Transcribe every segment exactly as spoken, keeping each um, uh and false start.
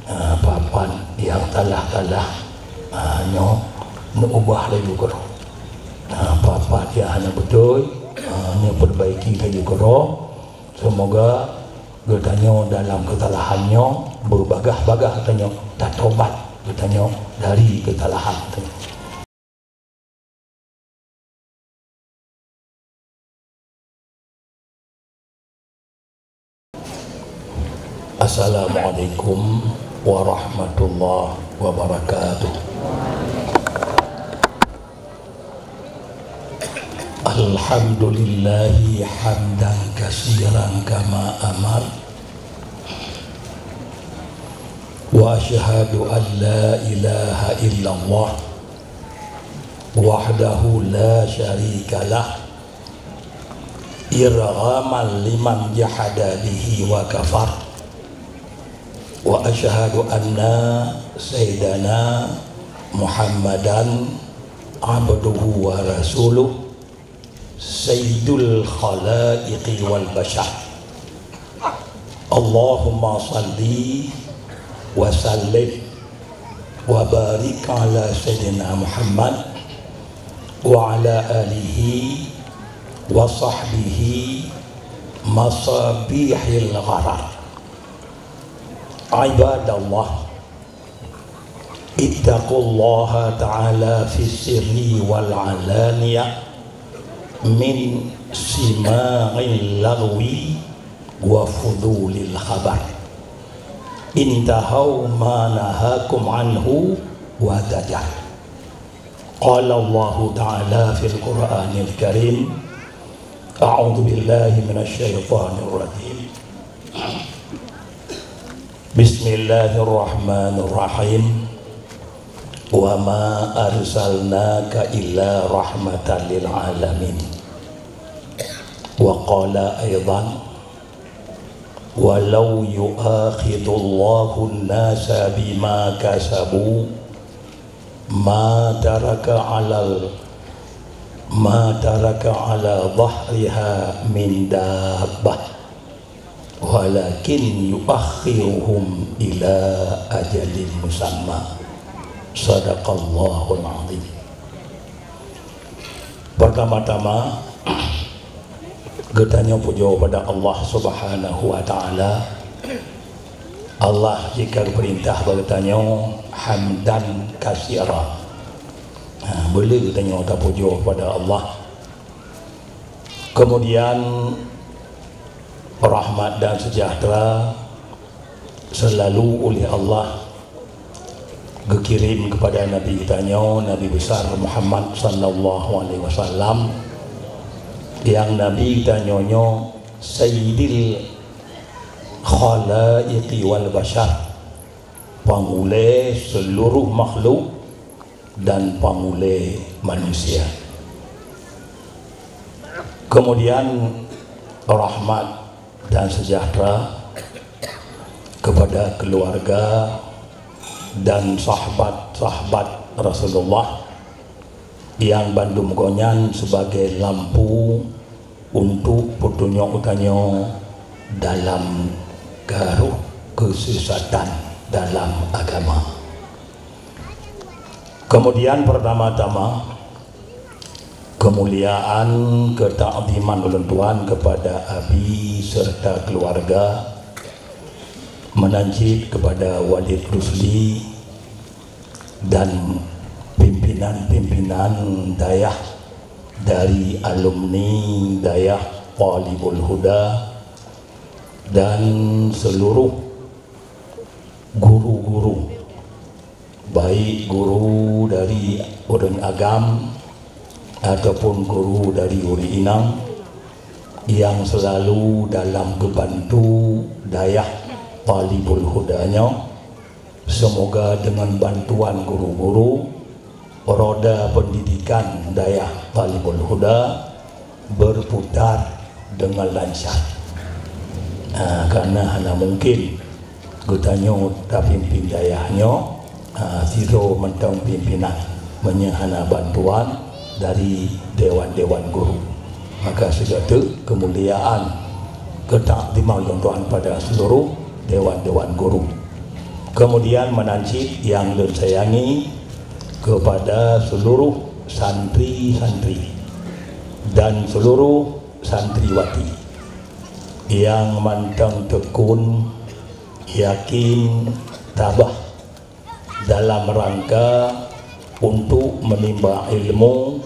Ah, papan nyang salah-salah, ah, nyoe neuubah laju keudroe. Ah, papan nyang hana beutôi, ah, neupeurbaiki laju keudroe. Seumoga geutanyoe dalam keusalahan nyoe, beubagaih-bagaih geutanyoe tatobat geutanyoe dari keusalahan geutanyoe. Assalamualaikum warahmatullahi wabarakatuh. Alhamdulillahi hamdan katsiran kama amar. Wa asyhadu an la ilaha illallah wahdahu la syarikalah, irghaman liman jahada bihi wa kafar. Wa asyhadu anna sayyidana Muhammadan abduhu wa rasuluh, sayyidul khalaiqi wal basyar. Allahumma shalli wa sallim wa barik ala sayyidina Muhammad wa ala alihi wa sahbihi masabihil gharar. Ibadallah, ittaqullaha ta'ala fis sirri wal alaniyah min sima'il laghwi wa fudulil khabar. Intahau ma nahakum anhu wa zajar. Qala Allahu ta'ala fil Qur'anil Karim, a'udzu billahi minasy syaithanir rajim. Bismillahirrahmanirrahim. Wa ma arsalnaka illa rahmatan lil alamin. Wa qala aidan, walau yu'akhidullahu an-nasa bima kasabu, ma taraka 'alal, ma taraka 'ala dhahriha min dabbah, walakin yu'akhiruhum ila ajalin musamma. Sadaqallahul azim. Pertama-tama, geutanyoe pujoe pada Allah Subhanahu wa Ta'ala. Allah jika geupeurintah bak geutanyoe hamdan katsira. Ha, beuleuh geutanyoe tapujoe pada Allah. Kemudian, rahmat dan sejahtera selalu oleh Allah geukirém kepada Nabi geutanyoe, Nabi besar Muhammad sallallahu alaihi wasallam, nyang Nabi geutanyoe nyoe sayyidil khalaiqi wal basyar, pangulée seluruh makhluk dan pangulée manusia. Kemudian, rahmat dan sejahtera kepada keluarga dan sahabat-sahabat Rasulullah, nyang bandum gobnyan sebagai lampu untuk peutunyok geutanyoe dalam garoh keusesatan dalam agama. Kemudian, pertama-tama, kemuliaan, ketakziman ulôn tuan kepada Abi serta keluarga, meunan cit kepada Walid Rusli dan pimpinan-pimpinan dayah dari alumni dayah Thalibul Huda dan seluruh guru-guru, baik guru dari ureuëng agam ataupun guru dari ureuëng inong, nyang selalu dalam geubantu dayah Thalibul Huda nyoe. Seumoga deungon bantuan guru-guru, roda peundidikan dayah Thalibul Huda berputar dengan lancar. Ah, karena hana mungkin geutanyoe tapimpin dayah nyoe, ah, sidroe mantong pimpinan, meunyoe hana bantuan dari dewan-dewan guru. Maka sigoe teuk keumuliaan, keutakziman lôn tuan pada seluruh dewan-dewan guru. Kemudian meunan cit nyang lôn sayangi kepada seluruh santri-santri dan seluruh santriwati nyang mantong tekun, yakin, tabah dalam rangka untuk menimba ilmu,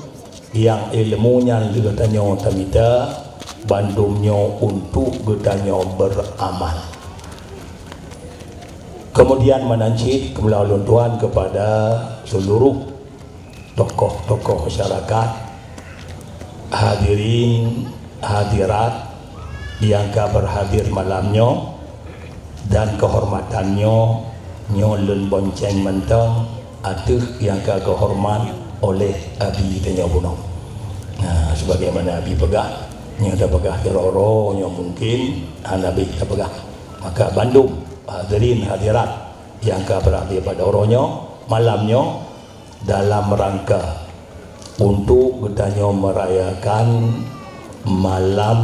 nyang ilmu nyan lheueh tanyoe tamita, bandum nyoe untuk geutanyoe beramal. Kemudian meunan cit keumeulah ulôn tuan kepada seluruh tokoh-tokoh masyarakat, hadirin hadirat nyang ka berhadir malam nyoe, dan kehormatan nyoe, nyoe lôn bonceng mantong ateueh nyang ka geuhormat oleh Abi tanyoe bunoe. Nah, sebagaimana Abi peugah, nyang tapeugah keudroe-droe nyoe mungkin hana bit tapeugah. Maka bandum hadirin hadirat nyang ka berada pada uroe nyoe, malam nyoe, dalam rangka untuk geutanyoe merayakan malam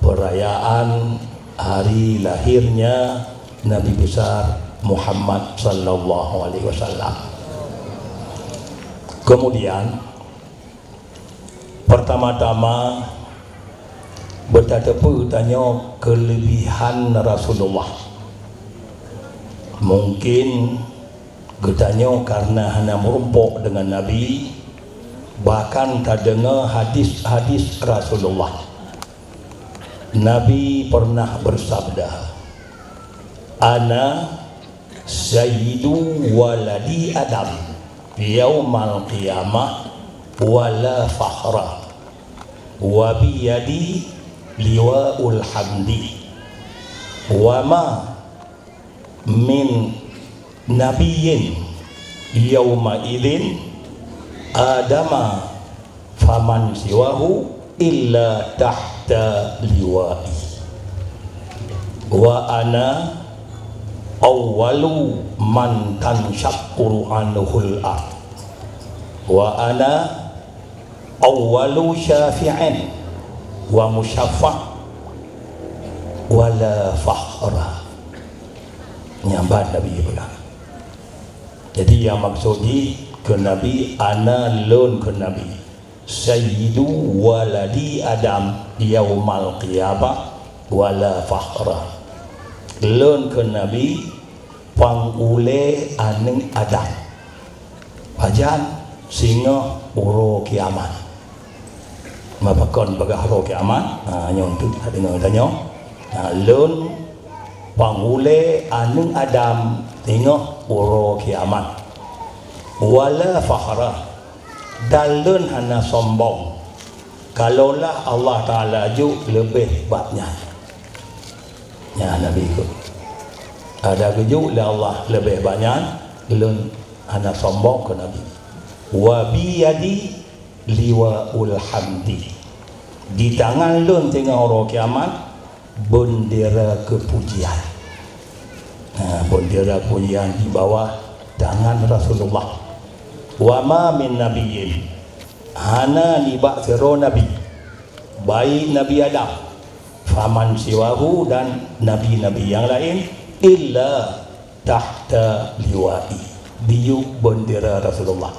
perayaan hari lahirnya Nabi Besar Muhammad sallallahu alaihi wasallam. Kemudian, pertama-tama, beutateupeue tanyoe keulebihan Rasulullah. Mungkin geutanyoe karena hana meurumpok dengan Nabi, bahkan tadeungoe hadis-hadis Rasulullah. Nabi pernah bersabda, "Ana sayyidu waladi Adam yaumal qiyamah wala fakhra, wa biyadi liwaul hamdi, wa ma min nabiyyin yauma idzin Adama faman siwahu illa tahta liwa'i. Wa ana awwalu man tansyaqqu anhul ard. Wa ana awwalu syafi'in wa musyaffa' wa la fakhra." Nyan ban Nabi peugah. Jadi, nyang maksud jih keu Nabi, "Ana lôn keu Nabi, sayyidu waladi Adam yaumal qiyamah wala fakhra." Lôn keu Nabi, pang ulée aneuëk Adam. Pajan? Singoh uroe kiamat. Ma pakon peugah uroe kiamat? Ha, nyoe teuk tadeungoe tanyoe. Ha, lôn pang ulée aneuëk Adam singoh uroe kiamat. Wala fakhra, dan lôn hana sombong. Kalaulah Allah Taala jok leubeh bak nyan. Nyan Nabi ikot. Ada geujok lé Allah leubeh bak nyan, lôn hana sombong keu Nabi. Wa biyadi liwaul hamdi. Di tangan lôn teungoh uroe kiamat, bendera kepujian. Nah, bendera kepujian di bawah tangan Rasulullah. Wa ma min nabiyyin, hana nibak sidroe nabi, baik Nabi Adam, faman siwahu, dan nabi-nabi nyang laén, illa tahta liwa'i, diyueb bendera Rasulullah.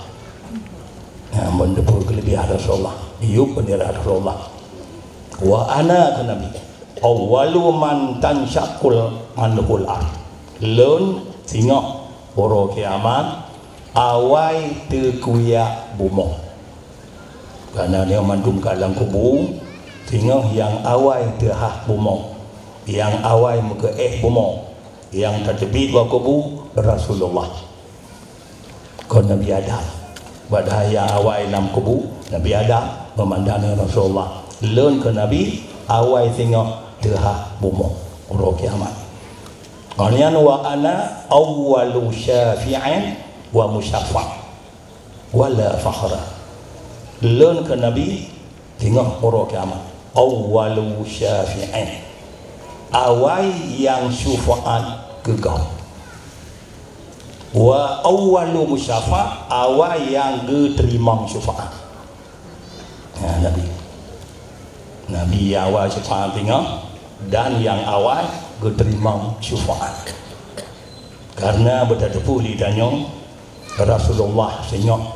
Nah, meuneupeue keulebihan Rasulullah, diyueb bendera Rasulullah. Wa ana, kheun Nabi, awwalu man tansyaqqu anhul ard. Lôn singoh uroe kiamat awai teukuyak bumoe. Karena nyoe mandum ka lam kubu, singoh nyang awai teuhah bumoe, nyang awai meukeuéh bumoe, nyang tateubiet bak kubu Rasulullah. Kon Nabi Adam. Padahai nyang awai lam kubu Nabi Adam, meumandang ngon Rasulullah. Lôn keu Nabi awai singoh teuhah bumoe uroe kiamat. Ngon nyan, wa ana awwalu syafi'in wa musyaffa'. Wala fakhra. Lôn keu Nabi singoh uroe kiamat. Awwalu syafi'in. Awai nyang syufaat keu gob. Wa awwalu musyaffa', awai nyang geuteurimong syufaat. Nah, Nabi. Nabi nyang awai syufaat singoh dan nyang awai geuteurimong syufaat. Karena beutateupeue lé tanyoe, Rasulullah singoh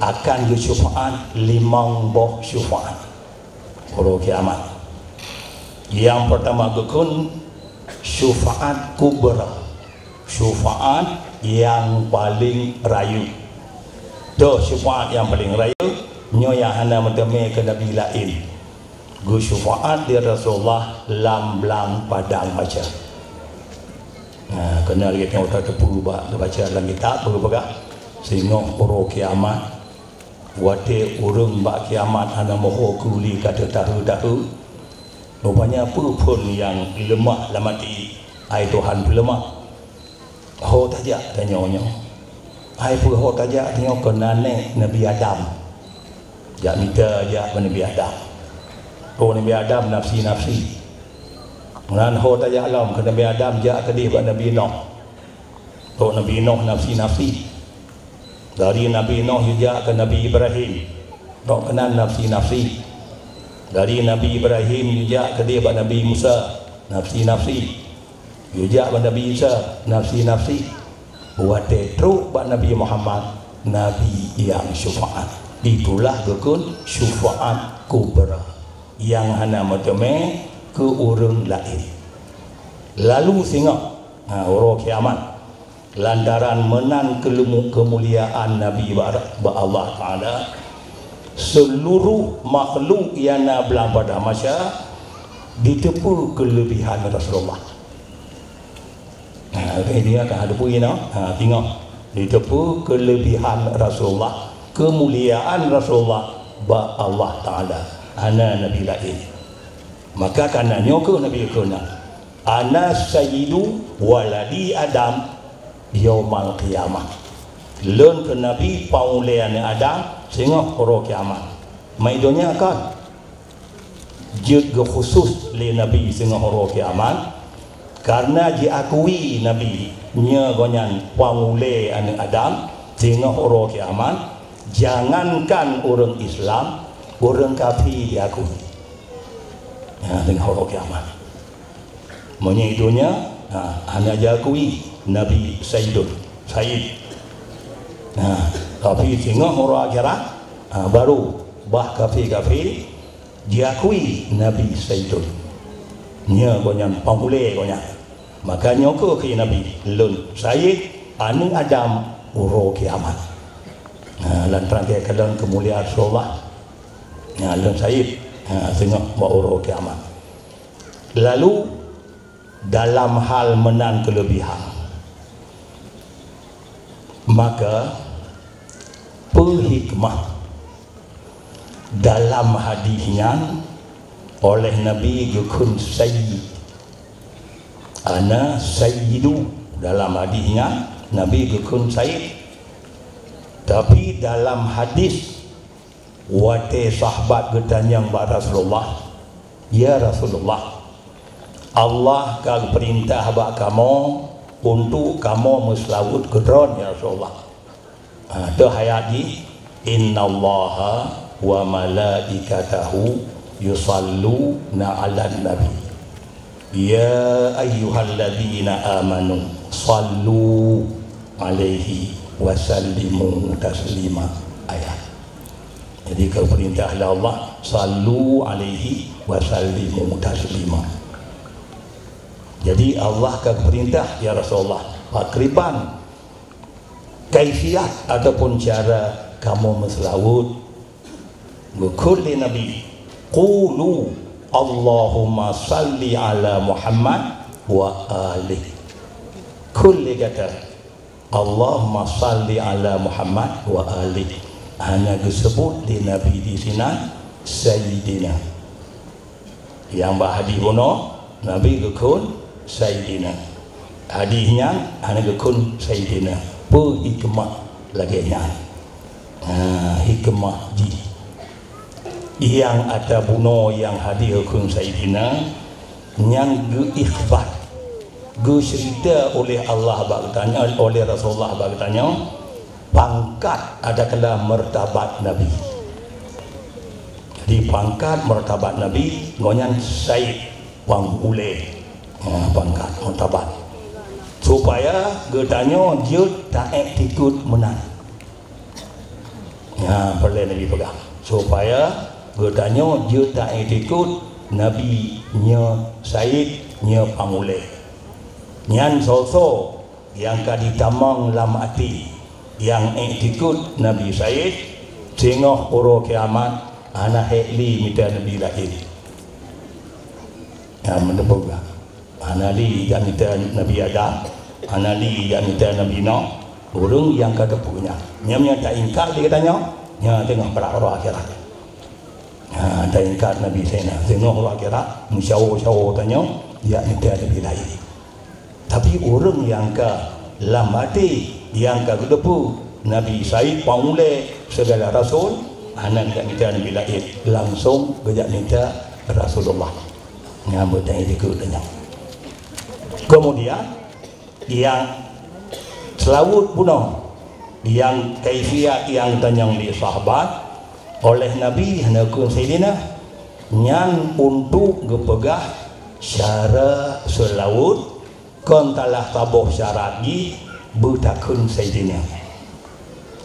akan geusyufaat limong boh syufaat uroe kiamat. Nyang peurtama geukheun syufaat kubra, syufaat nyang paleng rayeuk. Toh syufaat nyang paleng rayeuk, nyoe nyang hana meuteumé keu nabi laén. Geusyufaat lé Rasulullah lam blang padang mahsyar. Nah, keunan lagée tanyoe tateupeue bak geubaca lam kitab, geupeugah, singoh uroe kiamat, watée ureuëng bak kiamat hana meuho keue lé ka teutahe-tahe, rupanya peue phon nyang leumah lam até, ai Tuhan peuleumah. Ho tajak tanyoe nyoe. Ai peue ho tajak tanyoe keu aneuk Nabi Adam. Jak mita jak bak Nabi Adam. Trok Nabi Adam nafsi-nafsi. Meunan ho tajak lom keu Nabi Adam jak keudeh bak Nabi Nuh. Trok Nabi Nuh nafsi-nafsi. Dari Nabi Nuh yue jak keu Nabi Ibrahim. Trok keunan nafsi-nafsi. Dari Nabi Ibrahim yue jak keudeh bak Nabi Musa. Nafsi-nafsi. Yue jak bak Nabi Isa, nafsi-nafsi. Watée trok bak Nabi Muhammad, Nabi nyang syufaat. Itulah geukheun syufaat kubra nyang hana meuteumé keu ureuëng laén. Lalu singoh, ha, uroe kiamat, lantaran meunan keuleumu-, keumuliaan Nabi bak, bak Allah Taala, seuluruh makhluk nyang na blang padang mahsyar jiteupeue keuleubihan Rasulullah. Ha, lagée nyan ka teupeu inoe. Ha, singoh. Jiteupeue keuleubihan Rasulullah, keumuliaan Rasulullah bak Allah Taala. Hana nabi laén. Maka kana nyoe keuh Nabi kheun, "Ana sayyidu waladi Adam yaumal qiyamah." Lôn keu Nabi paulée aneuëk Adam singoh uroe kiamat. Mai donya kon. Jeuet geukhusos lé Nabi singoh uroe kiamat, kareuna jiakui Nabi nyoe gobnyan paulée aneuëk Adam singoh uroe kiamat, jangankan ureuëng Islam, ureuëng kafé jiakui. Nyan singoh uroe kiamat. Meunyoe donya, ha, hana jiakui Nabi Saidun, Said. Ha, tapi singoh uroe akhirat, ha, baru bah kafé-kafé jiakui Nabi Saidun. Nyoe gobnyan paulée gobnyan. Maka nyoe keuh kheun Nabi, "Lôn Said aneuëk Adam uroe kiamat." Ha, lam rangkai kalon keumuliaan Rasulullah. Ha, lôn Said, ha, singoh bak uroe kiamat. Lalu, dalam hal meunan keuleubihan, maka peue hikmah dalam hadih nyan oleh Nabi geukheun sayyid? Ana sayyidu, dalam hadih nyan Nabi geukheun sayyid. Tapi dalam hadis, watée sahabat geutanyong bak Rasulullah, "Ya Rasulullah, Allah ka geupeurintah bak kamoe untuk kamoe meuseulaweuet keu Droen, ya Rasulullah." Ha, teuh ayat jih, "Innallaha wa malaikatahu yusalluna 'alan nabi. Ya ayyuhalladzina amanu sallu 'alaihi wa sallimu taslima." Ayat. Jadi, ka geupeurintah lé Allah, "Sallu 'alaihi wa sallimu taslima." Jadi, Allah ka geupeurintah, ya Rasulullah, pakriban kaifiat ataupun cara kamoe meuseulaweuet? Geukheun lé Nabi, "Qulu Allahumma salli 'ala Muhammad wa alih." Kheun lé gata, "Allahumma salli 'ala Muhammad wa alih." Hana geuseubut lé Nabi disinan Sayyidina. Nyang bak hadih bunoe, Nabi geukheun Sayyidina. Hadih nyan hana geukheun Sayyidina. Peue hikmah lagée nyan? Ha, hikmah jih, nyang ata bunoe nyang hadih geukheun Sayyidina, nyan geuikhbar, geuceurita oleh Allah bak geutanyoe, oleh Rasulullah bak geutanyoe, pangkat atawa martabat Nabi. Jadi, pangkat martabat Nabi, gobnyan Said, pangulée. Ha, pangkat martabat. Supaya geutanyoe jeuet taiktikeuet meunan. Nyan peureulée Nabi peugah, supaya geutanyoe jeuet taiktikeuet Nabi nyoe Said, nyoe Pangulée. Nyan soe-soe nyang ka jitamong lam até, nyang iktikeuet Nabi Said, singoh uroe kiamat hana hék lé mita Nabi laén. Nyan meuneubeuet. Hana lé jak mita Nabi Adam, hana lé jak mita Nabi Nuh, ureuëng nyang ka teupeu nyan. Nyan nyang taingkat di geutanyoe, nyan teungoh brat uroe akhirat. Ha, taingkat Nabi Saidina, teungoh uroe akhirat, meusyawö-syawö tanyoe, jak mita Nabi laén. Tapi ureuëng nyang ka lam até, nyang ka geuteupeue Nabi Said Pangulée sigala rasul, hana geujak mita Nabi laén, langsong geujak mita Rasulullah. Nyan beutôi dikeue tanyoe. Kemudian, nyang seulaweuet bunoe, nyang kaifiat nyang tanyong lé sahabat, oleh Nabi hana kheun Saidina, nyan untuk geupeugah syara seulaweuet kon talah saboh syarat jih beutakheun Saidina.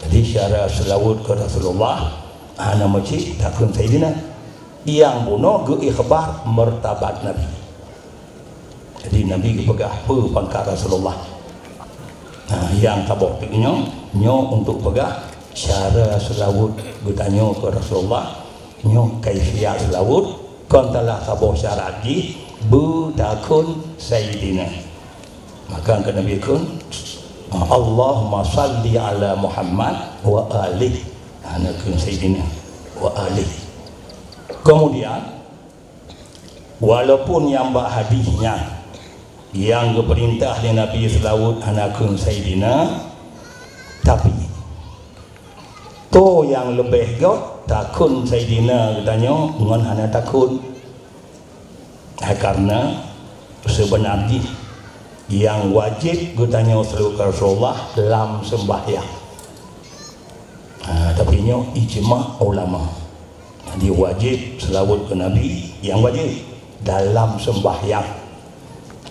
Jadi, syara seulaweuet keu Rasulullah hana meucit takheun Saidina. Nyang bunoe geu-ikhbar martabat Nabi. Jadi, Nabi geupeugah peue pangkat Rasulullah. Nah, nyang saboh teuk nyoe, nyoe untuk peugah syara seulaweuet geutanyoe keu Rasulullah, nyoe kaifiat seulaweuet, kon talah saboh syarat jih beutakheun Saidina. Maka keu Nabi kheun, "Allahumma salli ala Muhammad wa alih." Hana kheun Saidina, "wa alih." Kemudian, walaupun nyang bak hadih nyan, nyang geupeurintah lé Nabi seulaweuet hana kheun Saidina, tapi, toh nyang leubeh göt takheun Saidina geutanyoe ngon hana takheun. Hai karna seubeuna jih nyang wajéb geutanyoe seulaweuet keu Rasulullah lam seumbahyang. Ha, tapi nyoe ijma ulama. Jadi wajéb seulaweuet keu Nabi nyang wajéb dalam seumbahyang.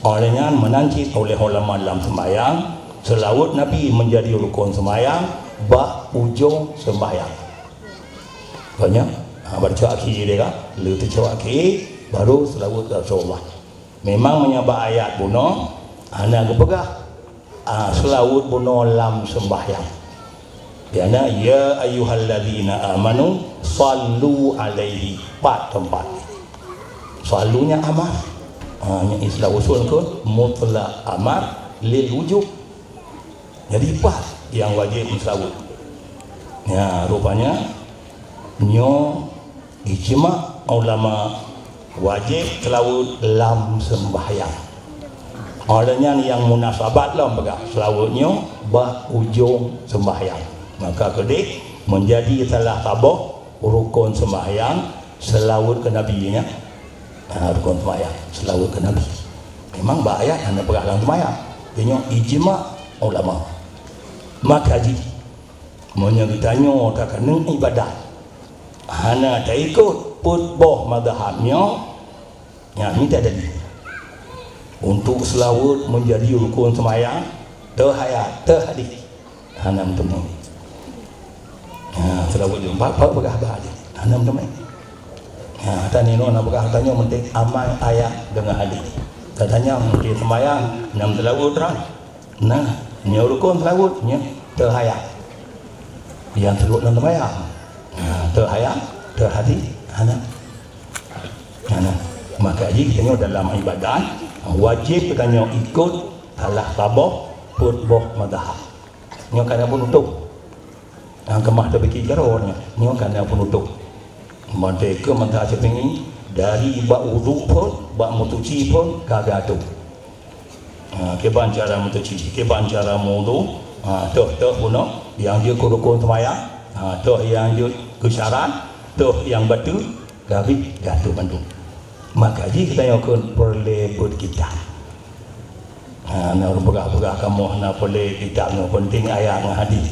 Oleh nyan meunan cit oleh ulama lam seumbahyang, seulaweuet Nabi meunjadi rukon seumbahyang bak ujong seumbahyang. Banyak, ha, baca akhé dia kan, le teucok akhé, baru seulaweuet keu Rasulullah. Memang meunyoe bak ayat bunoe hana geupeugah, ah, seulaweuet bunoe lam seumbahyang. Di ana, "Ya ayyuhalladzina amanu sallu alaihi," pat teumpat. Sallu nyan amar. Ha, nyan istilah usul kheun mutlak amar lil wujub. Jadi, pat nyang wajéb meuseulaweuet. Nya, rupanya, nyoe ijma ulama wajéb seulaweuet lam seumbahyang. Oleh nyan nyang munasabat lom peugah seulaweuet nyoe bak ujong seumbahyang. Maka keudeh meunjadi salah saboh rukon seumbahyang seulaweuet keu Nabi nyan. Ha, rukon seumbahyang seulaweuet keu Nabi. Memang bak ayat hana peugah lam seumbahyang. Nyoe ijma ulama. Maka jih, meunyoe geutanyoe takeunong ibadat, hana taikot peuet boh mazhab nyoe, nyan mita dalil. Untuk seulaweuet meunjadi rukon seumayang, teuhayat, teuhadih, hana meuteumé. Ha, seulaweuet jumpa, peugah bah hadih, hana meuteumé. Ha, tanyoe na peugah tanyoe meunteng amai ayat deungon hadih. Katanya meunteng seumayang, na meuseulaweuet trang. Nah, nyoe rukon seulaweuet, nyoe teuhayat. Nyang teulok lam seumayang. Nah, teuhayat, teuhadih, hana. Hana. Maka jih tanyoe dalam ibadat, wajéb tanyoe ikot salah saboh peuet boh mazhab. Nyoe kana peunutôp. Nyang keumah teupike jaroe nyoe, nyoe kana peunutôp. Mantong keu mata Syafi'i, dari bak udhu phon, bak meutuci phon, ka geuatoe. Ha, kiban cara meutuci, kiban cara meuudhu, ha, toh-toh bunoe nyang jeuet keu rukon seumayang, ha, toh nyang jeuet keu syarat, toh nyang bateue, ka habéh geuatoe bandum. Maka jih tanyoe kheun peureulée beuet kitab. Ha, na ureuëng peugah-peugah kamoe hana peureulée kitab nyoe, peunteng ayat ngon hadih.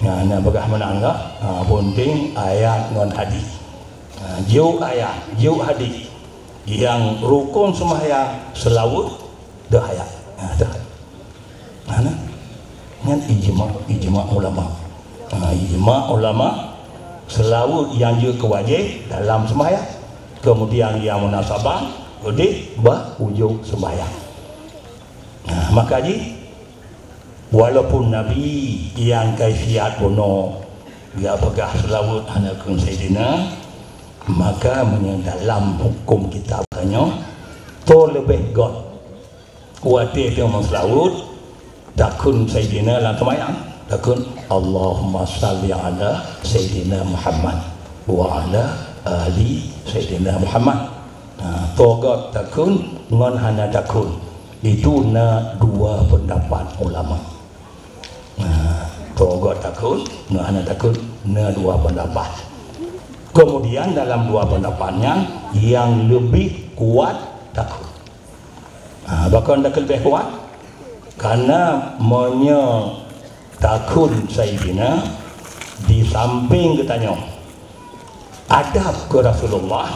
Ha, na peugah meunan ka? Ha, peunteng ayat ngon hadih. Ha, jok ayat, jok hadih. Nyang rukon seumayang seulaweuet teuhayat. Ha, teuhayat. Ijma, ijma ulama. Ha, ijma ulama, seulaweuet nyang jeuet keu wajéb dalam seumbahyang. Keumudian nyang munasabah udeb bak ujong seumbahyang. Nah, maka jih, walaupun Nabi nyang kaifiat bunoe geupeugah seulaweuet hana kheun Saidina, maka meunyoe dalam huköm kitab tanyoe, toh leubeh göt watée teuma seulaweuet takheun Saidina lam seumayang, takheun, "Allahumma shalli ala Saidina Muhammad wa ala ali Saidina Muhammad." Nah, toh göt takheun ngon hana takheun. Itu na dua peundapat ulama. Nah, toh göt takheun ngon hana takheun, na dua peundapat. Keumudian dalam dua peundapat nyan, nyang leubeh kuat takheun. Ha, pakon takheun leubeh kuat? Karena meunyoe takheun Saidina, di samping geutanyoe adab keu Rasulullah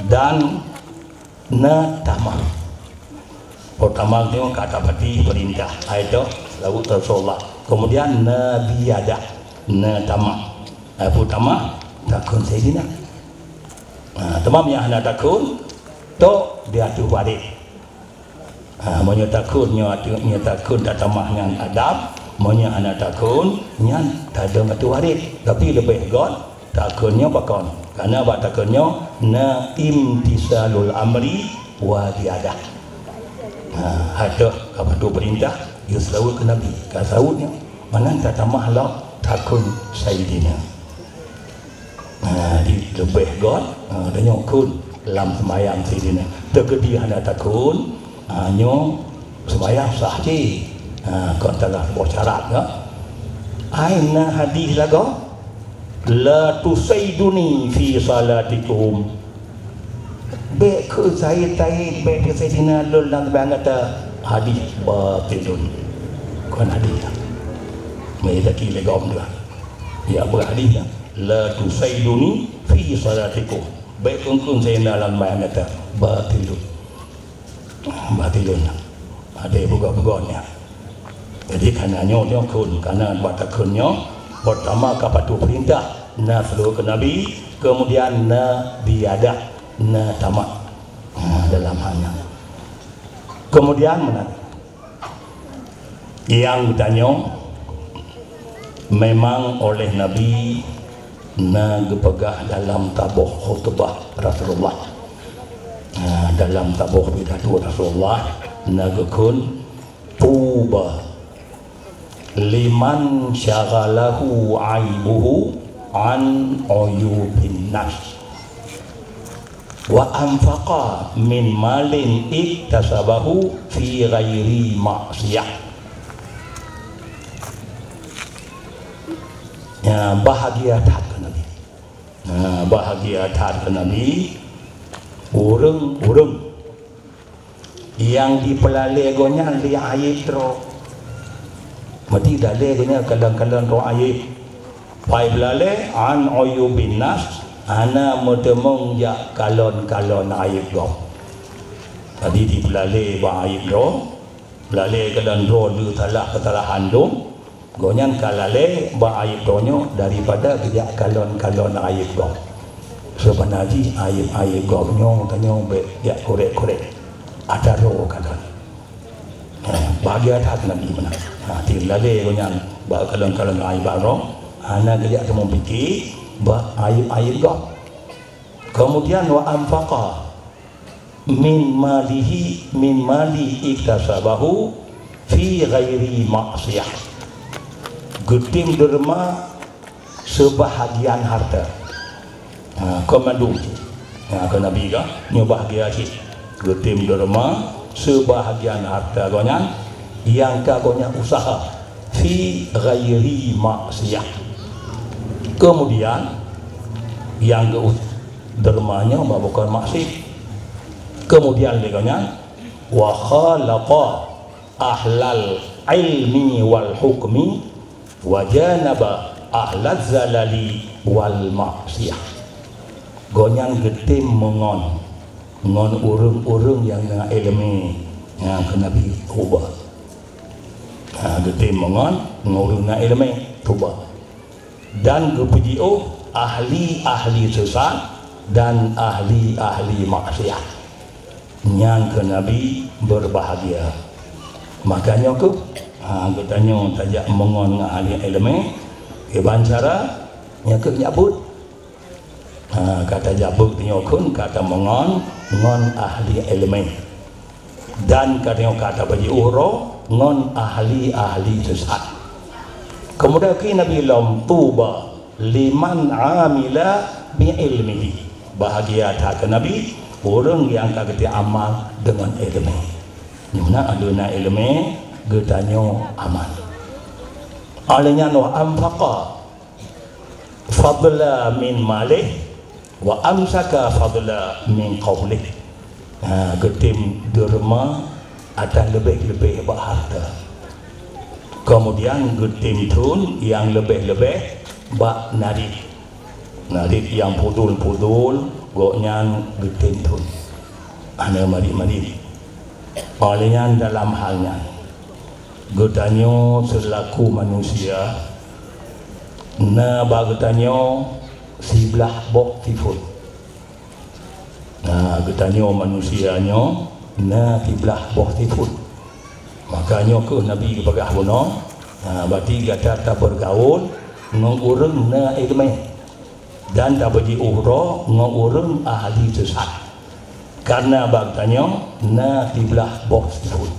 dan na tamah. Peurtama nyoe ka tapati peurintah, ai toh seulaweuet Rasulullah. Keumudian na ziyadah, na tamah. Ai peue tamah? Takheun Saidina. Ha, teuma meunyoe hana takheun, toh di ateueh waréh. Ha, meunyoe takheun nyoe ateueh, meunyoe takheun tatamah nyan adab, meunyoe hana takheun nyan tadong ateueh waréh. Tapi leubeh göt takheun nyoe pakon? Karena bak takheun nyoe na imtisalul amri wa ziyadah. Ha, ateueh ka patuh peurintah, geuseuraweuet keu Nabi, ka seuraweuet nyoe. Meunan tatamah lom takheun Saidina. Ha, di leubeh göt, ha, tanyoe kheun lam seumayang Saidina. Teukeudi hana takheun, ha, nyoe seumayang sah cit. Ha, kon salah saboh syarat, ya. Ai na hadis lagoe, "La tusaiduni fi salatikum." Bék kheun sait-sait, bék kheun Saidina lôn lam seumayang gata. Hadis batilun. Kon hadis. Meuidaki lé gom tu. Ya, bukan hadis dah. "La tusaiduni fi salatikum." Bék kheun-kheun Saidina lam seumayang gata. Batilun. Batilun. Ada buka-buka ni. Jadi, kana nyoe, nyoe kheun, kana bak takheun nyoe, peurtama ka patuh peurintah, na seulaweuet keu Nabi, keumudian na ziyadah, na tamah. Ha, dalam hal nyan. Keumudian meunan, nyang geutanyoe memang oleh Nabi na geupeugah dalam saboh khutubah Rasulullah. Ha, dalam saboh pidato Rasulullah na geukheun, "Tuba liman syaghalahu aibuhu an uyubin nas, wa anfaqa min malin iktasabahu fi ghairi ma'siyah." Ya, bahagia that keu Nabi. Nah, bahagia that keu Nabi, ureuëng-ureuëng nyang jipeulalée gobnyan lé aéb droe. Meuti dalée gobnyan kalon-kalon droe aéb. Pai peulalée an uyubin nas, hana meuteumong jak kalon-kalon aéb gob. Jadi jipeulalée bak aéb droe, peulalée kalon droe le salah keusalahan dum, gobnyan ka lalée bak aéb droe nyoe daripada geujak kalon-kalon aéb gob. Seubeuna jih aéb-aéb gob nyoe tanyoe bék jak korek-korek. Atra droe kalon. Ha, bahagia that Nabi meunan. Ha, ti lalée gobnyan bak kalon-kalon aéb bak droe, hana geujak teumeupiké bak aéb-aéb gob. Keumudian wa anfaqa min malihi, min mali iktasabahu fi ghairi ma'siyah. Geutem deureuema seubahagian hareuta. Ha, kon mandum. Ha, keu Nabi ka, nyoe bahagia cit. Geutem deureuema seubahagian hareuta gobnyan nyang ka gobnyan useuha fi ghairi ma'siyah. Keumudian, nyang geu-, deureuema nyoe bak bukon maksiet. Keumudian lé gobnyan, wa khalaqa ahlal ilmi wal hukmi, wa janaba ahlaz zalali wal maksiyah. Gobnyan geutem meungon ngon ureuëng-ureuëng nyang na iéleumé, nyang keu Nabi ubah. Ha, geutem meungon, ngon ureuëng na iéleumé, tuba. Dan geupeujiôh ahli-ahli sesat dan ahli-ahli maksiat. Nyan keuh Nabi beubahgia. Makajih keuh, ha, geutanyoe tajak meungon ngon ahli iéleumé, kiban cara, nyan keuh jak beuet. Ha, ka tajak beuet nyoe kheun ka tameungon ngon ahli iéleumé. Dan ka tanyoe ka tabeujiôh droe ngon ahli-ahli sesat. Keumudian kheun Nabi lom, "Tuba liman amila bi ilmihi." Bahgia that keu Nabi ureuëng nyang ka geutem amal deungon iéleumé. Nyoe na, adoe na iéleumé, geutanyoe amal. Alèh nyan, "Wa anfaqa fadla min malih, wa amsaka fadla min qaulih." Ha, geutem deureuema ata leubeh-leubeh bak hareuta. Keumudian geutem thon nyang leubeh-leubeh bak narit. Narit nyang pudul-pudul, gobnyan geutem thon. Hana marit-marit. Óh lheueh nyan dalam hal nyan, geutanyoe seulaku manusia, na bak geutanyoe siblah boh sifeuet. Na, geutanyoe manusia nyoe na siblah boh sifeuet. Maka nyoe keuh Nabi geupeugah bunoe, na, berarti gata tabeurgaul ngon ureuëng na iéleumé dan tabeujiôh droe ngon ureuëng ahli sesat. Kareuna bak geutanyoe na siblah boh sifeuet.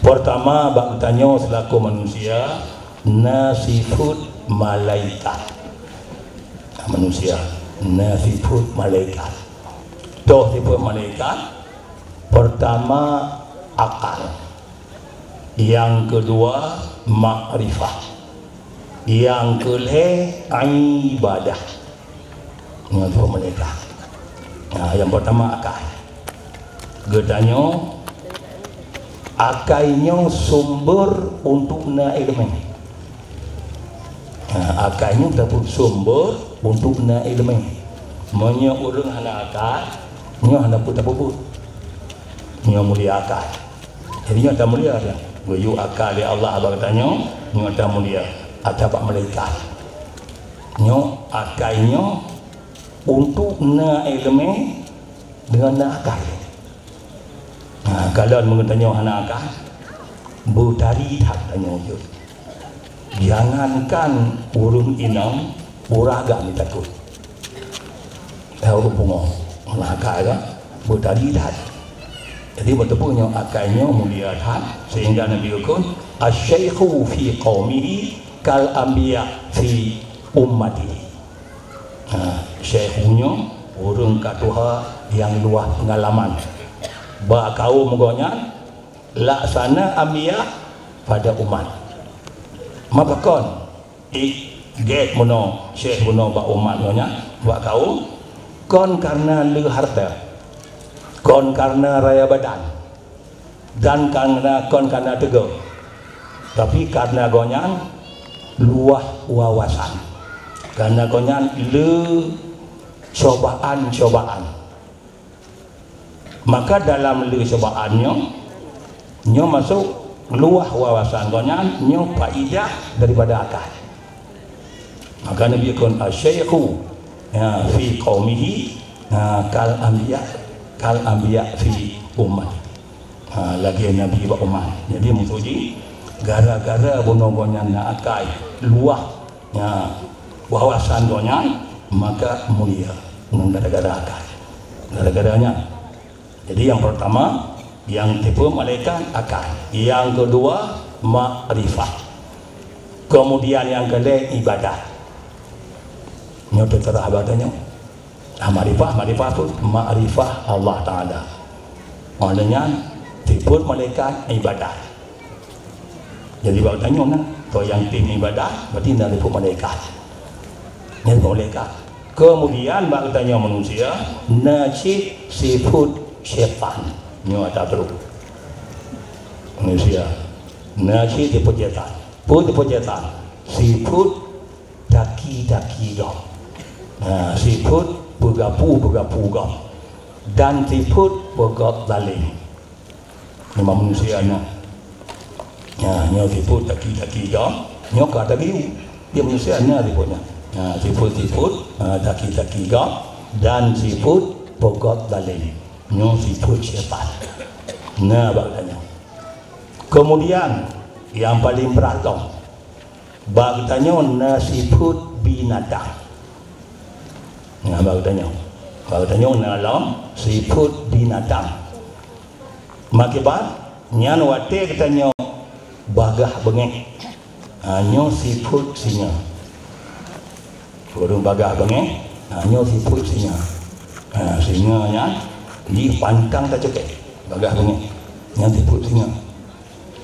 Peurtama, bak geutanyoe seulaku manusia na sifeuet malaikat. Manusia na sifeuet malaikat. Toh sifeuet malaikat, peurtama akal. Nyang keudua makrifah. Nyang keulhée ibadah. Ngon sifeuet malaikat. Nah, nyang peurtama akai. Geutanyoe akai nyoe sumber untuk na iéleumé. Nah, akai nyoe teupeu sumber untuk na iéleumé. Meunyoe ureuëng hana akai, nyoe hana peue tapeubuet. Nyoe mulia akai. Jadi nyoe ata mulia dah. Geuyue akai lé Allah bak geutanyoe, nyoe ata mulia. Ata bak malaikat. Nyoe akai nyoe untuk na iéleumé deungon na akai. Nah, kalon meunyoe tanyoe hana akai, beutari that tanyoe jeuet. Jangankan ureuëng inong, ureuëng agam jitakot. Ureuëng pungo, hana akai kan? Beutari that. Jadi, beuteupeue nyoe akai nyoe mulia that, sehingga Nabi geukheun, "Asy-syaikhu fi qaumihi kal anbiya fi ummatihi." Ha, syekh nyoe ureuëng ka tuha nyang luwah peungalaman. Bak kawöm gobnyan, laksana anbiya pada umat. Mapa kon? Ih, gét bunoe, syekh bunoe bak umat gobnyan, bak kawöm, kon kareuna le hareuta, kon kareuna raya badan, dan kareuna, kon kareuna teuga, tapi kareuna gobnyan luwah wawasan, kareuna gobnyan le cobaan-cobaan. Maka dalam le cobaan nyoe, nyoe masôk luwah wawasan gobnyan, nyoe faidah daripada akai. Maka Nabi geukheun, "Asy-syaikhu, ya, fi qaumihi, ya, kal anbiya, kal anbiya fi ummah." Ha, lagée Nabi bak umat. Jadi, maksud jih, gara-gara bunoe gobnyan na akai luwah, ya, wawasan gobnyan, maka mulia ngon gara-gara akai. Gara-gara nyan. Jadi, nyang peurtama, nyang tipe malaikat akai. Nyang keudua, makrifah. Keumudian nyang keulhée ibadah. Nyoe teuteurah bak tanyoe. Ah, makrifah, makrifah peue? Makrifah Allah Taala. Maknanya, tipe malaikat ibadah. Jadi, bak tanyoe na, toh nyang tipe ibadah, berarti na tipe malaikat. Nyan malaikat. Keumudian bak geutanyoe manusia, na cit sifeuet syaitan. Nyoe ata trok. Manusia, na cit sifeuet syaitan. Peue sifeuet syaitan? Sifeuet taki-taki gob. Na sifeuet peugapu-peugapu gob. Dan sifeuet peugöt zalém. Memang manusia nyan. Ya, nyoe sifeuet taki-taki gob, nyoe ka tabiu. Di manusia na sifeuet nyan. Ha, sifeuet-sifeuet, ha, taki-taki gob dan sifeuet peugöt zalim. Nyoe sifeuet syaitan. Na bak geutanyoe. Kemudian, nyang paling brat lom, bak geutanyoe na sifeuet binatang. Na bak geutanyoe. Bak geutanyoe na lom sifeuet binatang. Makiban nyan watée geutanyoe bagah beungéh. Ha, nyoe sifeuet singa. Ureuëng bagah beungéh, ha, nyoe sifeuet singa. Ha, singa nyan jih pantang tacukée, bagah beungéh. Nyan sifeuet singa.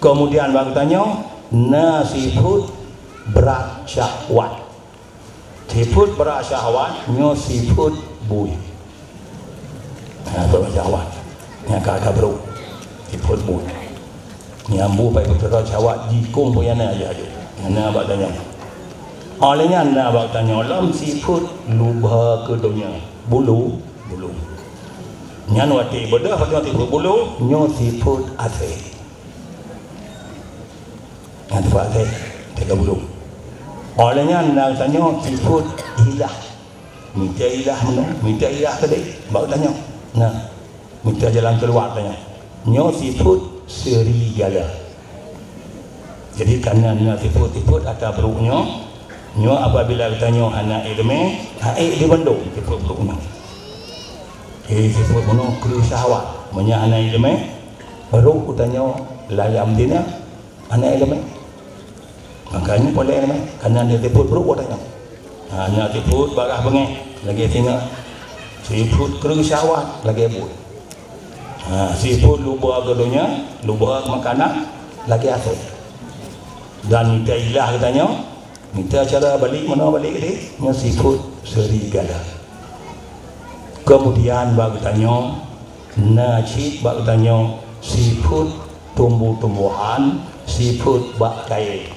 Kemudian bak geutanyoe na sifeuet brat syahwat. Sifeuet brat syahwat nyoe sifeuet bui. Ha, brat syahwat. Nyang ka, ka brok. Sifeuet bui. Nyang bu pai peuteura syahwat jikong pun nyang na aja aju. Nyang na bak tanyoe. Oleh nyan na bak tanyoe lom sifeuet luba keu donya. Bulu, bulu. Nyan watée beudôh bak tanyoe sifeuet bulu, nyoe sifeuet asée. Nyang teupeu asée, teuka bulu. Oleh nyan na tanyoe sifeuet ilah. Mita ilah meunoe, mita ilah keudeh, bak tanyoe. Nah, mita jalan keuluwa tanyoe. Nyoe sifeuet serigala. Jadi, kareuna nyoe sifeuet-sifeuet ata brok nyoe, nyoe apabila geutanyoe hana iéleumé, ha ék di bandum sifeuet brok nyoe. Eh, sifeuet bunoe kreueh syahwat. Meunyoe hana iéleumé, brok geutanyoe layam dina, hana iéleumé. Makanya poleh iéleumé, kareuna na sifeuet brok geutanyoe. Ha, na sifeuet bagah beungéh lagée singa, sifeuet kreueh syahwat lagée bui. Ha, sifeuet luba keu donya, luba keu makanan lagée asée. Dan mita ilah geutanyoe, mita cara balik meunoe balik keudeh, nyoe sifeuet serigala. Kemudian bak geutanyoe, na cit bak geutanyoe sifeuet tumbuh-tumbuhan, sifeuet bak kayée.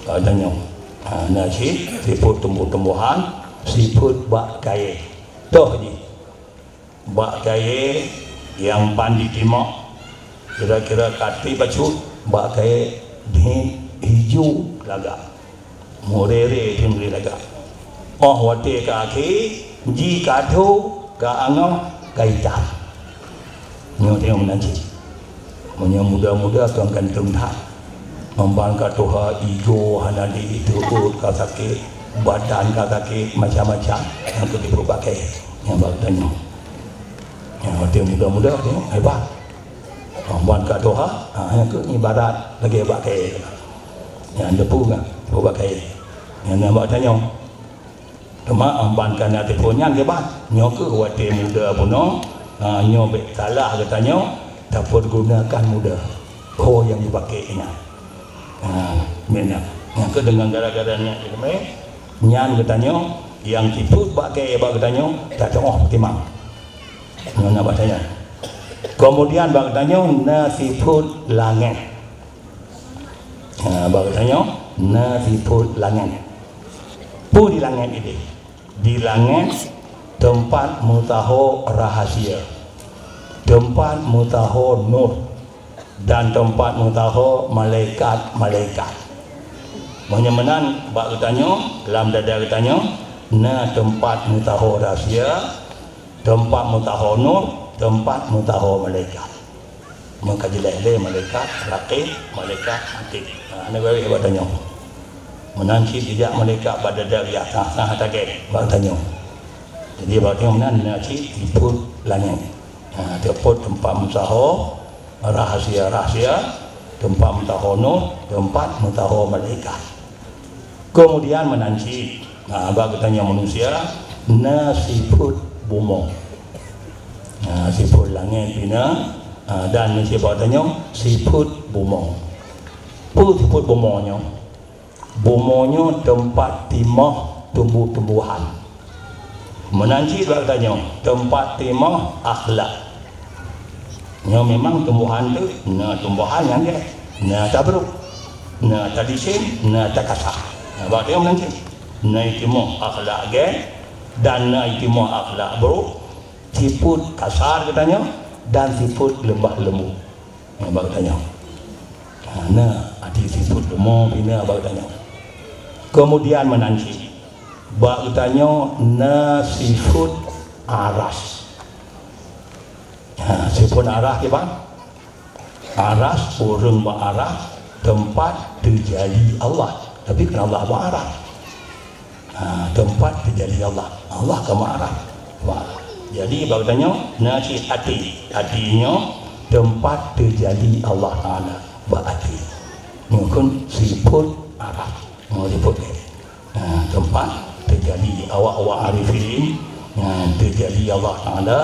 Bak geutanyoe, ha, na cit sifeuet tumbuh-tumbuhan, sifeuet bak kayée. Toh jih. Bak kayée nyang ban jitimoh, kira-kira ka trép bacut, bak kayée deuh ijo lagak, meurere deuh lagak. Óh watée ka akhé, ji ka tho, ka angoh, ka itam. Nyoe teuh meunan cit. Meunyoe muda-muda kon ganteng that. Ngon ban ka tuha ijo hana di, teuôt ka sakét, badan ka sakét, macam-macam nyang keu jipeupaké nyang bak tanyoe. Nyang watée muda-muda tu hebat. Ngon ban ka tuha, ha, nyang keu ibarat lagée bak kayée. Nyang depu kan, depu bak kayée. Nyang na bak tanyoe. Teuma amban ka na teupeu nyan kiban, nyoe kheueh watée muda bunoe, ha, nyoe bék salah geutanyoe tapeugunakan muda. Ho nyang jipaké nyan. Ha, meunan. Nyan kheueh deungon gara-gara nyan iéleumé, nyan geutanyoe nyang sifeuet bak kayée bak geutanyoe tatu'oh peutimang. Nyoe na bak tanyoe. Keumudian bak geutanyoe na sifeuet langét. Ha, bak geutanyoe na sifeuet langét. Peue di langét idéh? Di langét teumpat meusaho rahasia, teumpat meusaho nur, dan teumpat meusaho malaikat-malaikat. Meunyoe meunan bak geutanyoe, lam dada geutanyoe na teumpat meusaho rahasia, teumpat meusaho nur, teumpat meusaho malaikat. Meuka jeulaih lé malaikat Raqib, malaikat Atid. Ha, hana gawéh bak tanyoe. Meunan cit jijak malaikat bak dada riah, sah-sah tagét bak tanyoe. Jadi bak tanyoe meunan na cit sifeuet langét. Ha, teupot teumpat meusaho rahasia-rahasia, teumpat meusaho noh, teumpat meusaho malaikat. Keumudian meunan cit, ha, bak geutanyoe manusia, na sifeuet bumoe. Ha, sifeuet langét pih na, ha, dan na sifeuet tanyoe, sifeuet bumoe. Peue sifeuet bumoe nyoe? Bumoe nyoe teumpat timoh tumbuh-tumbuhan. Meunan cit bak geutanyoe, teumpat timoh akhlak. Nyoe memang tumbuhan teuh, na tumbuhan nyang gét, na tabrok, na tadisén, na takasah. Na bak tanyoe meunan cit. Na timoh akhlak gét dan na timoh akhlak brok, sifeuet kasar geutanyoe dan sifeuet leumbah leumbot. Na bak tanyoe. Ha, na, até sifeuet leumo pih na bak geutanyoe. Keumudian meunan cit, bak geutanyoe na sifeuet Arasy. Ha, sifeuet Arasy kiban? Arasy, ureuëng bak Arasy, teumpat teujali Allah. Tapi kon Allah bak Arasy. Ha, teumpat teujali Allah. Allah ka bak Arasy. Wah. Jadi, bak geutanyoe, na cit até. Até nyoe teumpat teujali Allah Taala bak até. Nyoe kon sifeuet Arasy. Nyoe sifeuet. Ha, teumpat teujali awak-awak arifin, ha, teujali Allah Taala.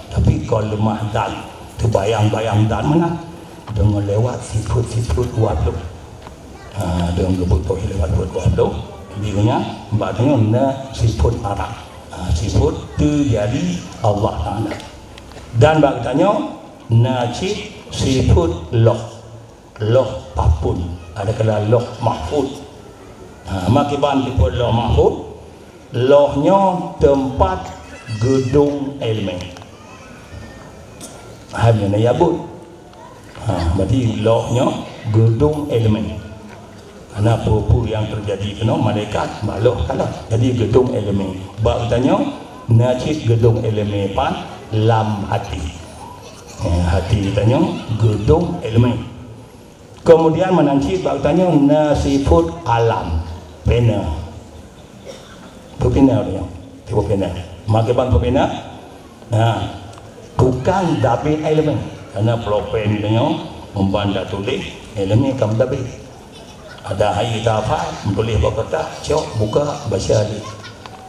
Tapi kon leumah zat, teubayang-bayang zat meunan. Deungon lewat sifeuet-sifeuet dua ploh. Ha, deungon geubeuet lewat sifeuet dua ploh. Jadi, nyan, bak tanyoe na sifeuet Arasy. Ha, sifeuet teujali Allah Taala. Dan bak tanyoe na cit sifeuet Lauh. Lauh paphon, adakala Lauh Mahfuz. Ha, ma kiban sifeuet Lauh Mahfuz, Lauh nyoe teumpat geudong iéleumé. Hai meunyoe na yabut. Ha, berarti Lauh nyoe geudong iéleumé. Karena peue-peue nyang teujadi keunoe malaikat bak Lauh kalon. Jadi geudong iéleumé. Bak geutanyoe na cit geudong iéleumé pat lam até. Ha, até geutanyoe geudong iéleumé. Keumudian meunan cit bak geutanyoe na sifeuet Alam, pena. Peue pena nyoe? Sifeuet pena. Ma kiban peue pena? Nah, tukang dabét iéleumé. Karena pulpen nyoe, umban tatuléh, iéleumé ka meudabét. Ada hai tafai, meutuléh bak keureutah, cok, buka, baca lé.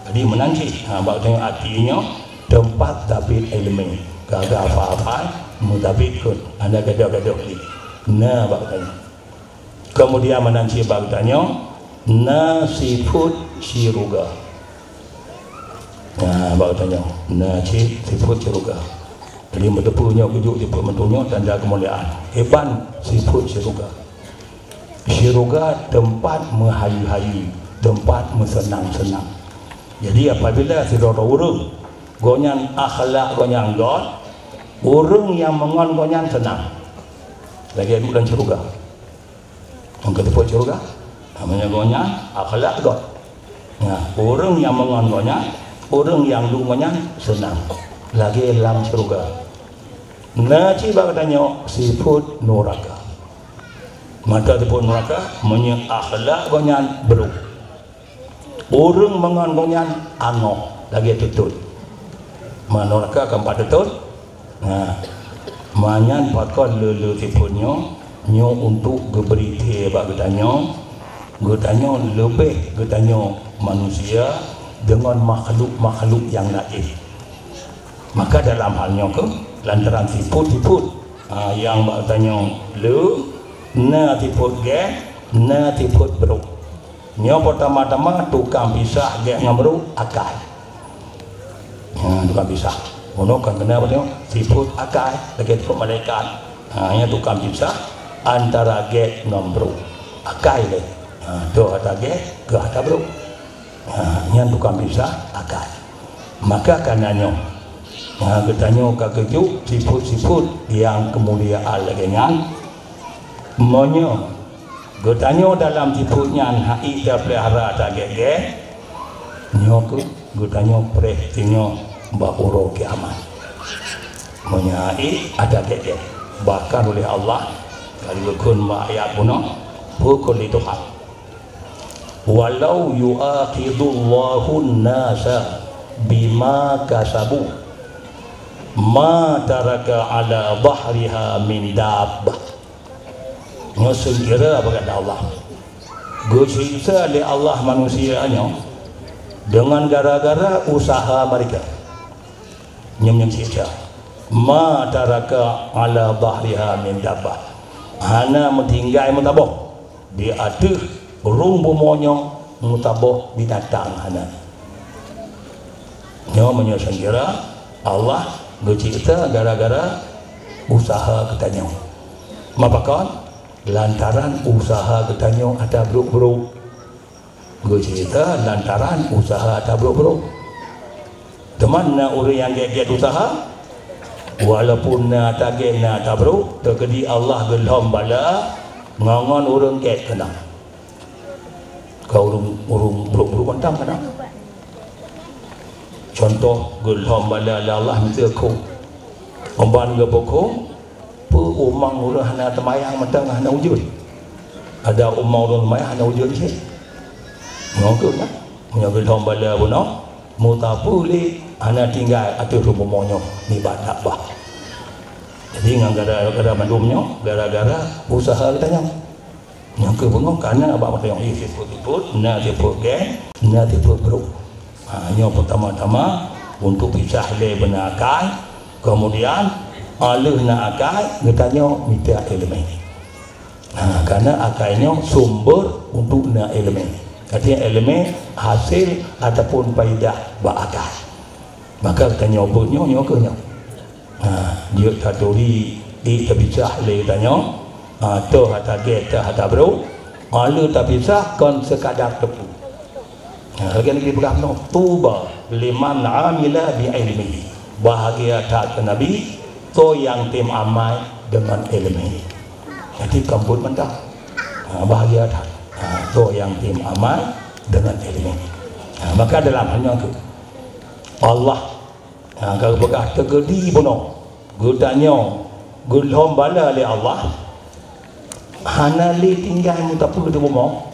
Jadi meunan cit, ha, bak tanyoe até nyoe teumpat dabét iéleumé. Ka geuhafai-hafai, meudabét kon, hana gadôh-gadôh lé. Na bak tanyoe. Keumudian meunan cit bak tanyoe, na sifeuet syeuruga. Na bak tanyoe, na cit sifeuet syeuruga. Jadi meuteupeue nyoe keujok sifeuet meutunyok tanda keumuliaan. Kiban sifeuet syeuruga. Syeuruga teumpat meuhayeue-hayeue, teumpat meuseunang-seunang. Jadi, apabila sidroe ureuëng, gobnyan akhlak gobnyan göt, ureuëng nyang meungon gobnyan seunang. Lagée duek lam syeuruga. Nyang keuteupeue syeuruga, namanya gobnyan akhlak göt. Nah, ureuëng nyang meungon gobnyan, ureuëng nyang duek gobnyan seunang. Lagée lam syeuruga. Na cit bak geutanyoe sifeuet nuraka. Mata teupeu nuraka, meunyoe akhlak gobnyan brok. Ureuëng meungon gobnyan angoh lagée tutôt. Ma nuraka keumpat tutôt. Nah, manyan pakon le-le sifeuet nyoe, nyoe untuk geubri thée bak geutanyoe, geutanyoe leubeh geutanyoe manusia deungon makhluk-makhluk nyang laén. Maka dalam hal nyoe keuh, lantaran sifeuet-sifeuet, ha, nyang bak tanyoe le, na sifeuet gét, na sifeuet brok. Nyoe peurtama-tama tukang pisah gét ngon brok akai. Ha, tukang pisah. Bunoe kan keuneuk apa nyoe? Sifeuet akai, lagée sifeuet malaikat. Ha, nyoe tukang pisah antara gét ngon brok. Akai lé. Ha, toh ata gét, keu ata brok. Ha, nyan tukang pisah akai. Maka kana nyoe, ha, geutanyoe ka geujok sifeuet-sifeuet nyang keumuliaan lagée nyan. Meunyoe geutanyoe dalam sifeuet nyan hana tapeulihara ata gét-gét, nyoe keuh geutanyoe preh singoh bak uroe kiamat. Meunyoe hana ata gét-gét, bahkan uleh Allah ka geukheun bak ayat bunoe, peue kheun lé Tuhan. Walau yu'akhidullahu nasa bima kasabu, ma taraka ala dhahriha min dabbah. Nyoe seukira bak Allah. Geusiksa lé Allah manusia nyoe deungon gara-gara usaha mereka. Nyoe nyang siksa. Ma taraka ala dhahriha min dabbah. Hana meutinggai meusaboh di ateueh rhueng bumoe nyoe meusaboh binatang hana. Nyoe meunyoe seukira Allah geucebta gara-gara usaha geutanyoe. Ma pakon? Lantaran usaha geutanyoe ata brok-brok. Geucebta lantaran usaha ata brok-brok. Teuma na ureuëng nyang gét-gét usaha, walaupun na ata gét na ata brok, teukeudi Allah geulhom bala, Ngon-ngon ureuëng gét keunong. Ka ureuëng, ureuëng brok-brok mantong keunong. Contoh, geulhom bala lé Allah miseue kho. Uban geupeukhong, peue umong ureuëng hana teumayang mantong hana ujeuen. Ada umong ureuëng teumayang hana ujeuen cit. Nyoe keuh nyan. Meunyoe geulhom bala bunoe, meusapeue lé hana tinggai ateueh rumoh nyoe nibak Ka'bah. Jadi ngon gara-gara mandum nyoe, gara-gara useuha geutanyoe. Nyang keu beungoh kana bak mata nyang sifeuet-sifeuet, na sifeuet gét, na sifeuet brok. Ha, nyoe peutama-tama untuk pisah lé beuna akai, kemudian aleuh na akai geutanyoe mita iéleumé. Ha, kana akai nyoe sumber untuk na iéleumé. Artinya iéleumé hasil ataupun faidah bak akai. Maka geutanyoe buet nyoe, nyoe keuh nyoe. Ha, jeuet taturi, di teupisah lé geutanyoe. Ha, toh hata gét, toh hata brok. Ha, lheueh tapisah kon sekadar teupeu. Ha, lagée Nabi peugah nyoe, "Tuba liman amila bi ilmihi." Bahagia that keu Nabi, toh nyang tem amai deungon iéleumé. Jadi kon buet mantong. Ha, bahagia that. Ha, toh nyang tem amai deungon iéleumé. Ha, maka dalam hal nyoe keuh Allah Ha, ka geupeugah teukeudi bunoe, geutanyoe geulhom bala lé Allah, hana lé tinggai meusapeue di bumoe.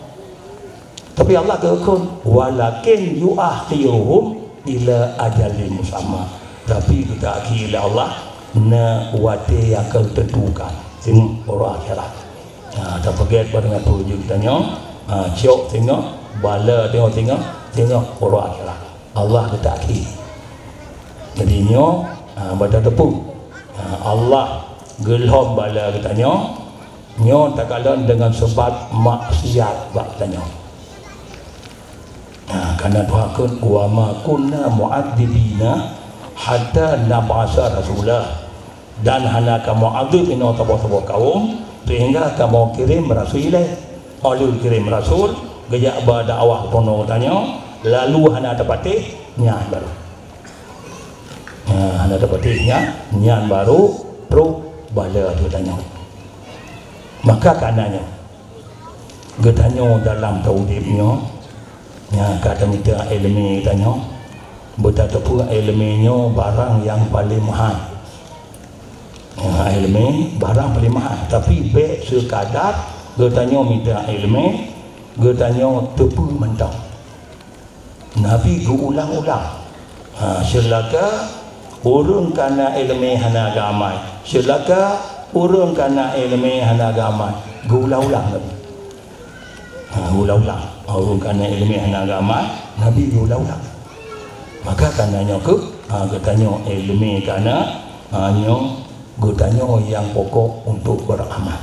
Tapi Allah geukheun, "Walakin yu'akhiruhum ila ajalin musamma." Tapi geutaakhir lé Allah na watée nyang ka geuteuntukan. Singoh uroe akhirat. Ha, tapeugét bak teungoh peue jeuet geutanyoe, ha, cok singoh, bala teungoh, singoh, singoh uroe akhirat. Allah geutaakhir. Jadi nyoe, ha, bak tateupeue, ha, Allah geulhom bala geutanyoe, nyoe takalon deungon sabab maksiat bak geutanyoe. Ha, kana Tuhan kheun, "Wa ma kunna mu'adzibina hatta nab'atsa rasula." Dan hana kamoe adeueb inoe saboh-saboh kawöm, sehingga kamoe kirém rasui ilée. Óh lheueh kirém rasul, geujak ba dakwah keunoe tanyoe, lalu hana tapatéh, nyan barô. Nah, hana tapatéh nyan, nyan barô trok bala ateueh tanyoe. Maka kana nyoe, geutanyoe dalam taudeb nyoe, nyang ka tamita iéleumé geutanyoe, beutateupeue iéleumé nyoe barang nyang paleng meuhai. Nyang iéleumé barang paleng meuhai, tapi bék seukadar geutanyoe mita iéleumé, geutanyoe teupeue mantong. Nabi geuulang-ulang. Ha, seulaka ureuëng kana iéleumé hana geuamai. Seulaka ureuëng kana iéleumé hana geuamai. Geuulang-ulang Nabi. Ha, geuulang-ulang. Ureuëng kana iéleumé hana geuamai, Nabi geuulang-ulang. Maka kana nyoe keuh, ha, geutanyoe iéleumé kana, ha, nyoe geutanyoe nyang pokok untuk beuramal.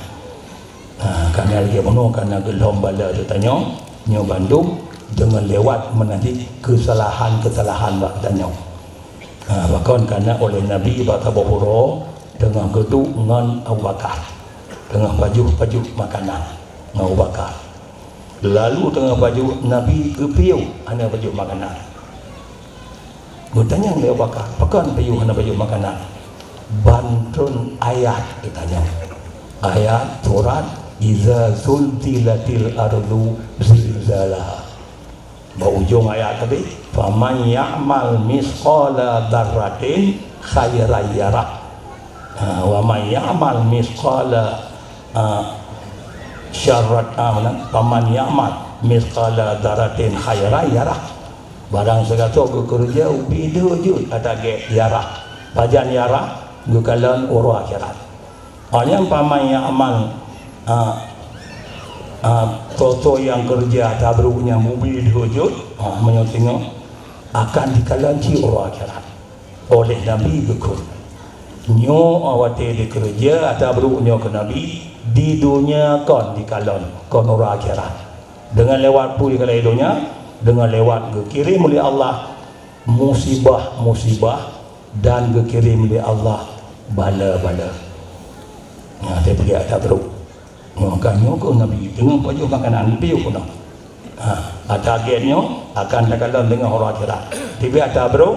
Ha, kana lagée bunoe kana geulhom bala geutanyoe, nyoe bandum deungon lewat meunan cit keusalahan-keusalahan bak geutanyoe. Ha, pakon kana oleh Nabi bak saboh uroe teungoh geuduek ngon Abu Bakar, teungoh pajoh-pajoh makanan ngon Abu Bakar. Lalu teungoh pajoh Nabi geupiôh hana pajoh makanan. Geutanyong lé Abu Bakar, "Pakon piôh hana pajoh makanan?" Ban treun ayat geutanyong. Ayat surat, "Iza zulzilatil ardu zilzalaha." Bak ujong ayat tadi, "Faman ya'mal misqala dzarratin khairan yarah. Ha, wa man ya'mal misqala, ha, syarrat, ha, mana? Faman ya'mal misqala dzarratin khairan yarah." Barang sigasoe geukeureuja ubé deuh jeuet ata gét yarah. Pajan yarah? Geukalon uroe akhirat. Ha, nyang paman nyang amal, ha, ha, soe-soe nyang keureuja ata brok nyang ubé deuh jeuet, ha, meunyoe singoh akan jikalon cit uroe akhirat. Oleh Nabi geukheun, nyoe watée dikeureuja ata brok nyoe keu Nabi, di donya kon jikalon, kon uroe akhirat. Deungon lewat peue jikalon di donya? Deungon lewat geukirém lé Allah musibah-musibah dan geukirém lé Allah bala-bala. Nyan, teupeugah ata brok. Nyoe ka nyoe keuh Nabi teungoh pajoh makanan piôh keunoe. Ha, ata gét nyoe akan takalon teungoh uroe akhirat. Tapi ata brok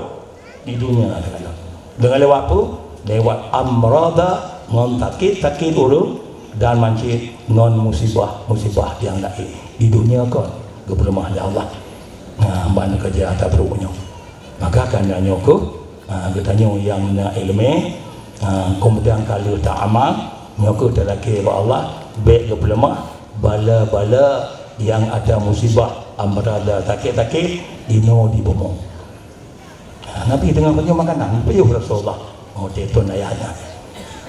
di donya takalon. Deungon lewat peue? Lewat amrada ngon sakét-sakét ureuëng Dan mancit ngon musibah-musibah nyang laén. Di dunia kon geupeuleumah lé Allah. Nah, ban keureuja ata brok nyoe. Maka kana nyoe keuh, ha, geutanyoe nyang na iéleumé, ha, keumudian ka lheueh ta amal, nyoe keuh talakée bak Allah, bék geupeuleumah bala-bala nyang ata musibah, amrada, sakét-sakét, inoe di bumoe. Ha, Nabi teungoh meunyoe makanan, piôh Rasulullah. Oh, telepon ayah nyan.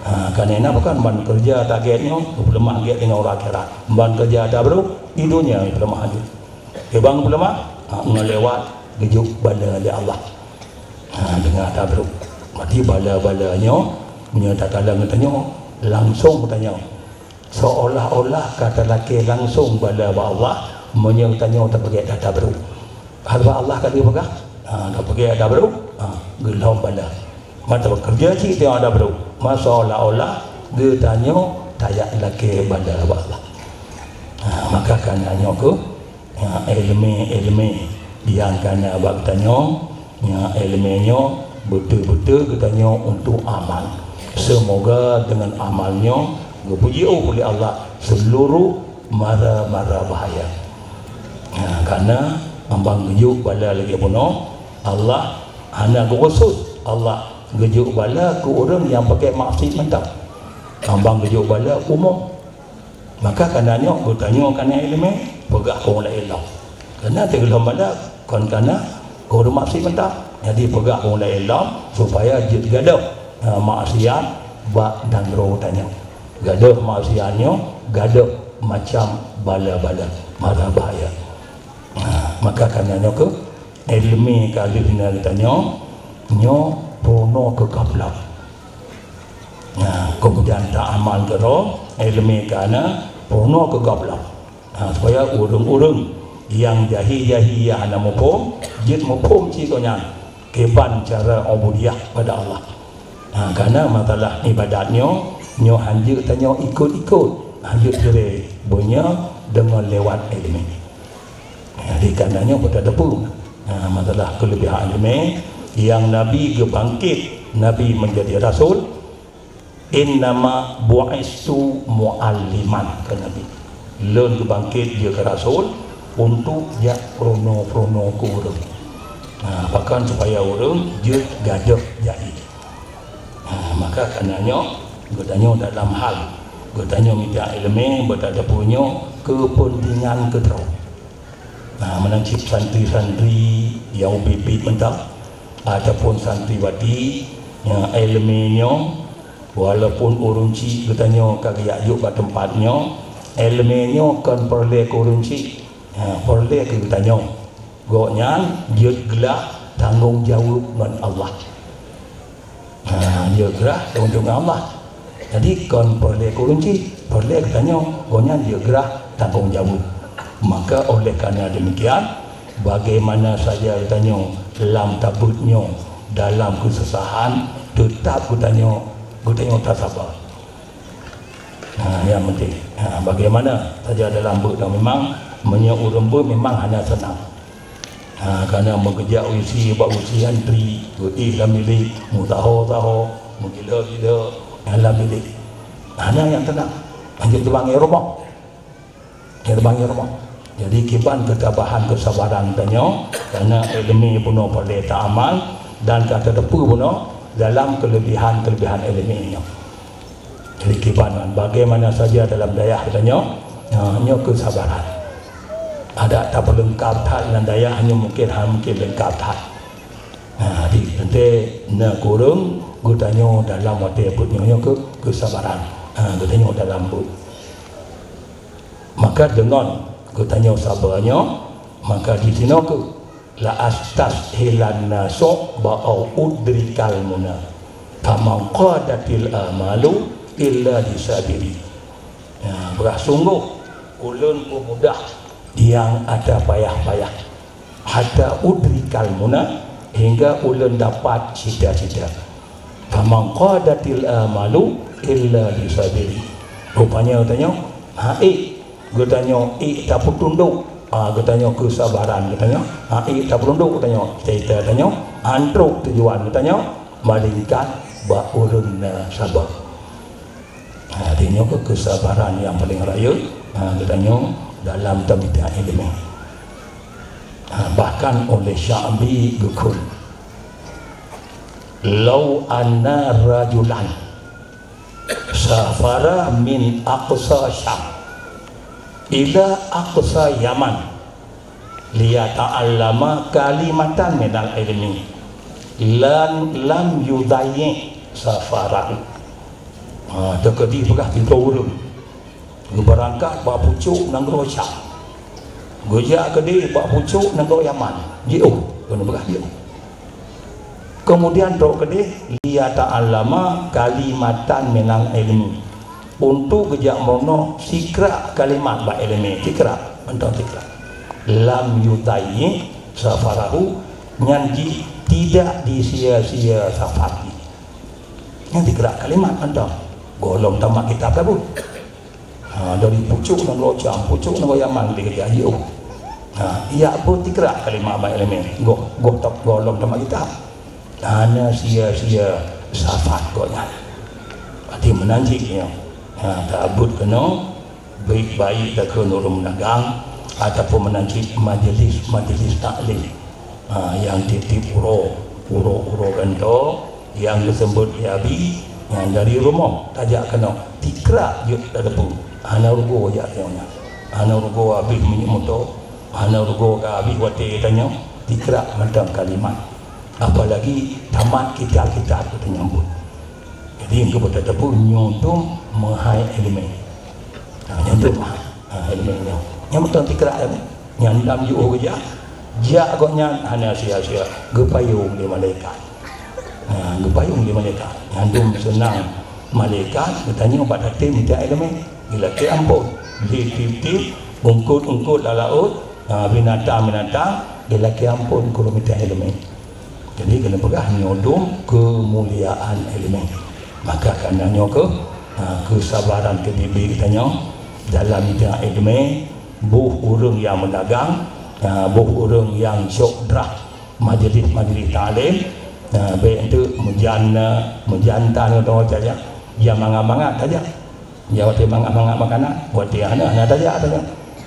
Ha, kan enak bukan ban keureuja target nyoe, geupeuleumah gét deungon uroe akhirat. Ban keureuja ata brok, di dunia geupeuleumah laju. Kibang peuleumah, ha, ngon lewat geujok bala lé Allah. Ha, deungon ata brok. Berarti bala-bala nyoe, meunyoe takalon geutanyoe, langsong geutanyoe. Seolah-olah ka talakée langsong bala bak Allah, meunyoe geutanyoe tapeugét ata brok. Haba Allah ka geupeugah, ha, tapeugét ata brok, ha, geulhom bala. Mata bekerja cit tengok ata brok. Seolah-olah geutanyoe tajak lakée bala bak Allah. Ha, maka kana nyoe keuh, ya, iéleumé-iéleumé nyang kana bak geutanyoe, ya, iéleumé nyoe beutôi-beutôi geutanyoe untuk amal. Seumoga deungon amal nyoe geupuji lé Allah seuluruh mara-mara bahaya. Ya, kana ambang geujok bala lagée bunoe, Allah hana geukhusos, Allah geujok bala keu ureuëng nyang pakai maksiat mantong. Ambang geujok bala umum. Maka kana nyoe geutanyoe kana iéleumé, peugah keu ureuëng laén lom. Kana teugeulom bala kon kana keu ureuëng maksiat mantong. Jadi peugah keu ureuëng laén lom supaya jeuet gadôh, ha, maksiat bak nanggroe tanyoe. Gadôh maksiat nyoe, gadôh macam bala-bala, mara bahaya. Ha, maka kana nyoe keuh iéleumé ka lheueh na geutanyoe, nyoe peurunoe keu goblok. Nah, keumudian ta amal keudroe, iéleumé kana peurunoe keu goblok. Nah, supaya ureuëng-ureuëng nyang jahé-jahé nyang hana muphom, jeuet muphom cit gobnyan kiban cara ubudiyah pada Allah. Nah, kana masalah iébadat nyoe, nyoe hanjeuet tanyoe ikot-ikot, hanjeuet tiré beunyoe deungon lewat iéleumé. Jadi, kana nyoe beuteupeue, ha, masalah keulebihan iéleumé nyang Nabi geubangkét, Nabi meunjadi rasul, "Innama bu'istu mu'alliman," kheun Nabi. "Lôn geubangkét jeuet keu rasul untuk jak peurunoe-peurunoe keu ureuëng." Ha, pakon supaya ureuëng jeuet gadôh jahé. Ha, maka kana nyoe geutanyoe dalam hal geutanyoe mita iéleumé beuteupeue nyoe keupeuntengan keudroe. Nah, meunan cit santri-santri nyang ubit-ubit mantong, ataupun santriwati nyang iéleumé nyoe, walaupun ureuëng chik geutanyoe ka geujak jok bak teumpat nyoe, iéleumé nyoe kon peureulée keu ureuëng chik, ha, peureulée keu geutanyoe. Gobnyan jeuet glah tanggong jaweueb ngon Allah. Ha, jeuet glah tanggong jaweueb ngon Allah. Jadi, kon peureulée keu ureuëng chik, peureulée geutanyoe, gobnyan jeuet glah tanggong jaweueb. Maka, oleh karena demikian, bagaimana saja geutanyoe lam tabeuet nyoe, dalam keususahan, teutap geutanyoe, geutanyoe tasaba. Ha, nyang penting. Ha, bagaimana saja dalam beuet nyoe memang, meunyoe ureuëng beuet memang hana seunang. Ha, kana meugeujak usi bak usi antri, geuéh lam bilék, meusaho-saho, meugila-gila, nyan lam bilék. Hana nyang teunang. Hanjeuet teubang i rumoh. Hanjeuet teubang i rumoh. Jadi, kiban keutabahan keusabaran tanyoe, kana iéleumé bunoe peureulée ta amal, dan ka tateupeue bunoe dalam keulebihan-keulebihan iéleumé nyoe. Jadi, kiban nyan, bagaimana saja dalam dayah geutanyoe, ha, nyoe keusabaran. Adak tapeuleungkab that lam dayah nyoe mungkin hana mungkin leungkab that. Ha, jadi, teuntée na kureueng geutanyoe dalam watée peuet nyoe, nyoe keu-, keusabaran. Ha, geutanyoe dalam beuet. Maka deungon geutanyoe saba nyoe, maka disinoe keuh La astashilanna su'ba au udrikal muna. Faman qadatil amalu illa lisabiri. Ya, beurah sunggoh ulôn peumudah nyang ata payah-payah. Hatta udrikal muna, hingga ulôn dapat cita-cita. Faman qadatil amalu illa lisabiri. Rupanya geutanyoe, ha, ék geutanyoe, ék tapeutundok, ha, geutanyoe keusabaran geutanyoe, ha, ék tapeutundok geutanyoe, cita-cita geutanyoe, antrok tujuan geutanyoe, malingkan bak ureuëng na saba. Ha, Jadi nyoe keuh keusabaran nyang paleng rayeuk, ha, geutanyoe dalam tamita ileumèe. Ha, bahkan oleh Sya'bi geukheun, "Lau anna rajulan safara min aqsa Syam ila aqsa Yaman liyata'allama kalimatan minal ilmi, lan lam yudayyi' safarahu." Ha, teukeudi peugah sidroe ureueng geubeurangkat bak pucôk nanggroe Syam, geujak keudeh bak pucôk nanggroe Yaman, jiôh, keuneuk peugah jiôh. Keumudian trok keudeh, "Liyata'allama kalimatan minal ilmi," untuk geujak meurunoe sikrak kalimat bak ileumèe, sikrak, mantong sikrak. "Lam yudayyi' safarahu," nyan jih tidak disia-sia safar jih. Nyan sikrak kalimat mantong. Gohlom tamat kitab ka buet. Ha, dari pucôk nanggroe Syam, pucôk nanggroe Yaman, di keudeh jiôh. Ha, jak peusikrak kalimat bak ileumèe, goh, goh tap-, gohlom tamat kitab. Hana sia-sia safar gobnyan. Berarti meunan cit nyoe. Ha, tabeuet keunoe, baik-baik takheun ureueng meudagang, ataupun meunan cit majeulis-majeulis taklim. Ha, nyang tiep-tiep uroe, uroe-uroe gantoe, nyang geuseumeubeuet lé Abi, nyan dari rumoh tajak keunoe, sikrak jeuet tateupeue. Hana rugoe jak tanyoe nyan. Hana rugoe habéh minyeuk moto, hana rugoe ka habéh watèe tanyoe, sikrak mantong kalimat. Apalagi tamat kitab-kitab geutanyoe buet. Jadi, engkau beuteupeue nyoe dum meuhai ileumèe. Ha, nyoe dum meuhai, ha, ileumèe nyoe. Nyan mantong sikrak nyan. Nyan dum jiôh geujak. Jak gobnyan hana sia-sia, geupayong lé malaikat. Ha, geupayong lé malaikat. Nyan dum seunang malaikat, geutanyoe bak tatem mita ileumèe. Geulakèe ampôn. Lé tiep-tiep, eungkôt-eungkôt lam laôt, ha, binatang-binatang, geulakèe ampôn keu ureueng mita ileumèe. Jadi, keuneuk peugah nyoe dum keumuliaan ileumèe. Maka kareuna nyoe keuh, ha, keusabaran keu bibi geutanyoe dalam mita ileumèe, boh ureueng nyang meudagang, ha, boh ureueng nyang cok drah majeulis-majeulis taklim, ha, bèk enteuk meujan, meujan tan ngon tajak, jak mangat-mangat tajak. Ya, watèe mangat-mangat makanan, watèe hana, hana tajak, tajak.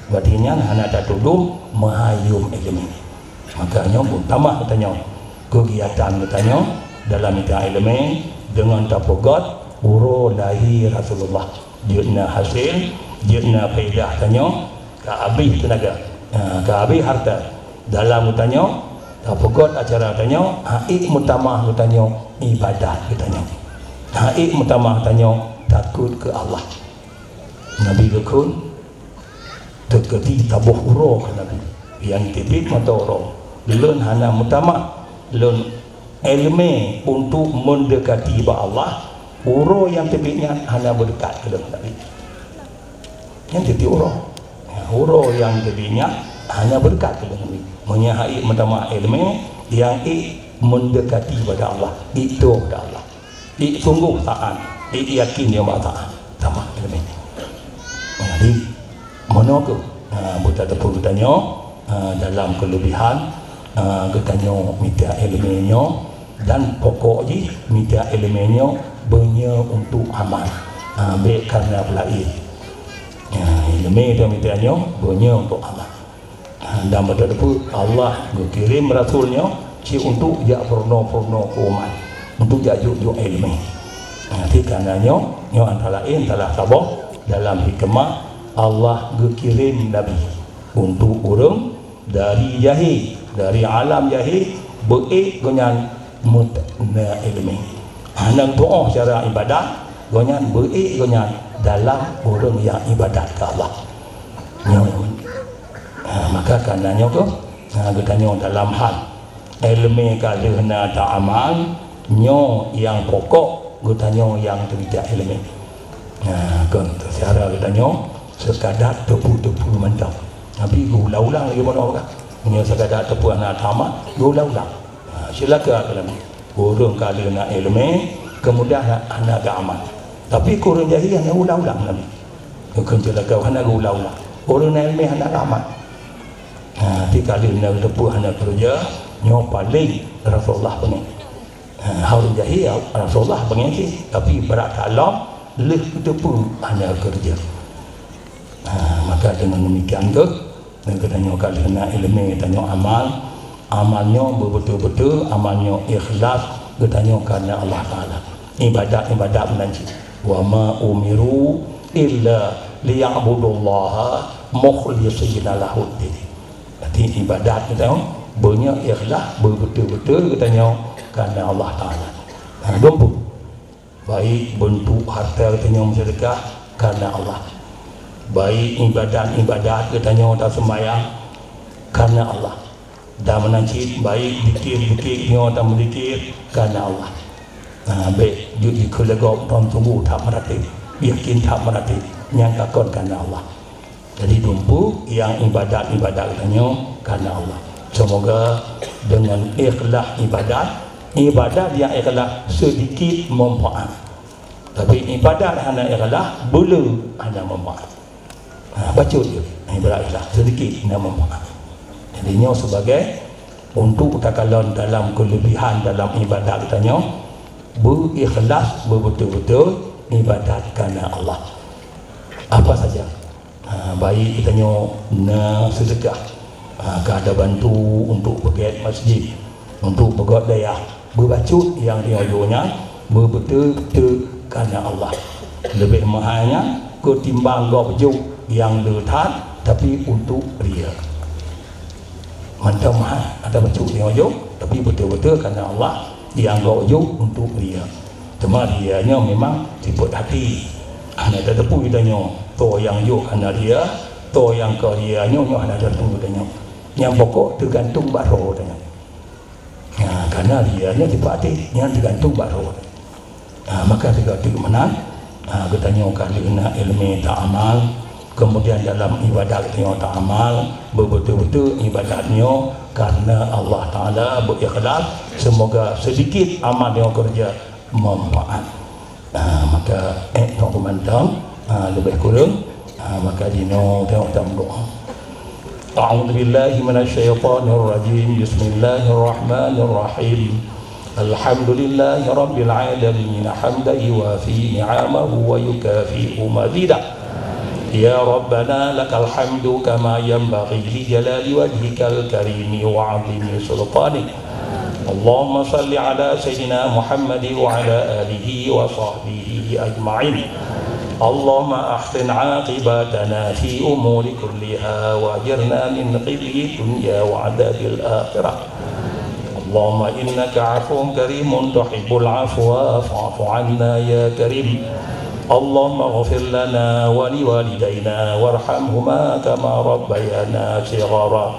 Watèe nyan hana tatudong meuhai yum ileumèe. Maka nyoe beutamah geutanyoe keugiatan geutanyoe dalam mita ileumèe deungon tapeugöt uroe lahé Rasulullah. Jeuet na hasé, jeuet na faedah tanyoe, ka habéh teunaga, ha, ka habéh hareuta. Dalam geutanyoe, tapeugöt acara tanyoe, hana ék meutamah geutanyoe ibadat geutanyoe. Hana ék meutamah tanyoe takot keu Allah. Nabi geukheun, teukeudi taboh uroe keu Nabi. Nyang teubiet mata uroe. Lôn hana meutamah, lôn ileumèe untuk meundekati bak Allah, uroe nyang teubiet nyan hana beudeukat keu lôn Nabi. Nyan tiep-tiep uroe. Uroe nyang teubiet nyan hana beudeukat keu lôn Nabi. Meunyo hana ék meutamah ileumèe, nyang ék meundekati bak Allah, ék toe bak Allah. Ék sunggoh taat, ék yakin nibak taat. Tamah ileumèe. Jadi, meunoe keuh, ha, beutateupeue geutanyoe, ha, dalam keuleubihan, ha, geutanyoe mita ileumèe nyoe, dan pokok jih mita ileumèe nyoe beunyoe untuk amal. Ha, bèk kareuna peulaén. Ha, ileumèe tamita nyoe beunyoe untuk amal. Ha, dan beutateupeue Allah geukirém rasul nyoe cit untuk jak peurunoe-peurunoe keu umat, untuk jak jok-jok ileumèe. Ha, jadi kareuna nyoe, nyoe antara laén salah saboh dalam hikmah Allah geukirém Nabi untuk ureueng dari jahé, dari alam jahé, beuék gobnyan meut-, na ileumèe. Hana geutu'oh cara ibadat, gobnyan beuék gobnyan dalam ureueng nyang ibadat keu Allah. Nyoe. Ha, maka kareuna nyoe keuh, ha, geutanyoe dalam hal ileumèe ka lheueh na taamal, nyoe nyang pokok geutanyoe nyang teubiet ileumèe. Ha, kon teusyara geutanyoe sekadar teupeu-teupeu mantong. Nabi geuulang-ulang lagèe bunoe ka. Meunyoe sekadar teupeu hana taamal, geuulang-ulang. Ha, cilaka keu Nabi. Ureueng ka lheueh na ileumèe, keumudian hana, hana geuamal. Tapi keu ureueng jahé hana geuulang-ulang Nabi. Kon cilaka hana geuulang-ulang. Ureueng na ileumèe hana geuamal. Ha, tapi ka lheueh na teupeu hana keureuja, nyoe paleng Rasulullah peungéh. Ha, ureueng jahé Rasulullah peungéh cit, tapi brat that lom, lheueh keuteupeu hana keureuja. Ha, maka deungon demikian kheueh, geutanyoe ka lheueh na iéleumé, geutanyoe amal. Amal nyoe beubeutôi-beutôi, amal nyoe ikhlas, geutanyoe kareuna Allah Taala. Ibadat-ibadat meunan cit. "Wa ma umiru illa liya'budullaha mukhlishina lahuddin." Jadi ibadat geutanyoe beunyoe ikhlas, beubeutôi-beutôi geutanyoe kareuna Allah Taala. Ha, dum peue. Baik beuntuk hareuta geutanyoe meuseudeukah kareuna Allah. Baik ibadat-ibadat geutanyoe taseumbahyang kareuna Allah. Dan meunan cit baik zikir-zikir geutanyoe tameuzikir kareuna Allah. Nah, bék jeuet jikheun lé gob, tom tunggu that meuratéb, yakin that meuratéb, nyang ka kon kareuna Allah. Jadi dum peue nyang ibadat-ibadat geutanyoe kareuna Allah. Seumoga deungon ikhlas ibadat, ibadat nyang ikhlas seudikit manfaat. Tapi ibadat hana ikhlas, beuleu hana manfaat. Ha, bacut je ibadat ikhlas, seudikit hana manfaat. Jadi nyoe sebagai untuk takalon dalam keulebihan dalam ibadat geutanyoe, beu ikhlas, beubeutôi-beutôi ibadat kareuna Allah. Apa saja. Ha, baik geutanyoe na seudeukah, ha, ka tabantu untuk peugét masjid, untuk peugét dayah, beubacut nyang tanyoe yue nyan beubeutôi-beutôi kareuna Allah. Leubeh meuhai nyan keutimbang gob jok nyang le that, tapi untuk riya. Mantong meuhai, ada bacut tanyoe yue, tapi beutôi-beutôi kareuna Allah, nyang gob jok untuk riya. Teuma riya nyoe memang sifeuet até. Hana tateupeue tanyoe, toh nyang jok hana riya, toh nyang ka riya nyoe, nyoe hana tateupeue tanyoe. Nyang pokok teugantung bak droe tanyoe. Nah, kareuna riya nyoe sifeuet até, nyan teugantung bak droe. Nah, maka sigoe teuk meunan, nah, geutanyoe ka lheueh na iéleumé ta amal, keumudian dalam ibadat geutanyoe ta amal, beubeutôi-beutôi ibadat nyoe kareuna Allah Taala, beuikhlas, seumoga seudikit amal nyoe keureuja manfaat. Ah, maka, eh, tong mantong, ah, leubeh kureueng, ah, maka jinoe teuh tameudoa. A'udzubillahi minasyaitonirrajim. Bismillahirrahmanirrahim. Alhamdulillahirabbil alamin, hamdan yuwafi ni'amahu wa yukafi'u mazidah. Ya Rabbana, lakal hamdu kama yanbaghi li jalali wajhikal karimi wa 'azimi sultanik. Allahumma shalli ala sayyidina Muhammad wa ala alihi wa sahbihi ajma'in. Allahumma ahsin aqibatana fi umuri kulliha wa ajirna min khizyi dunya wa adzabil akhirah. Allahumma innaka afuwun karimun tuhibbul afwa fa'fu anna ya karim. Allahumma ighfir lana wa liwalidaina warhamhuma kama rabbayana shighara.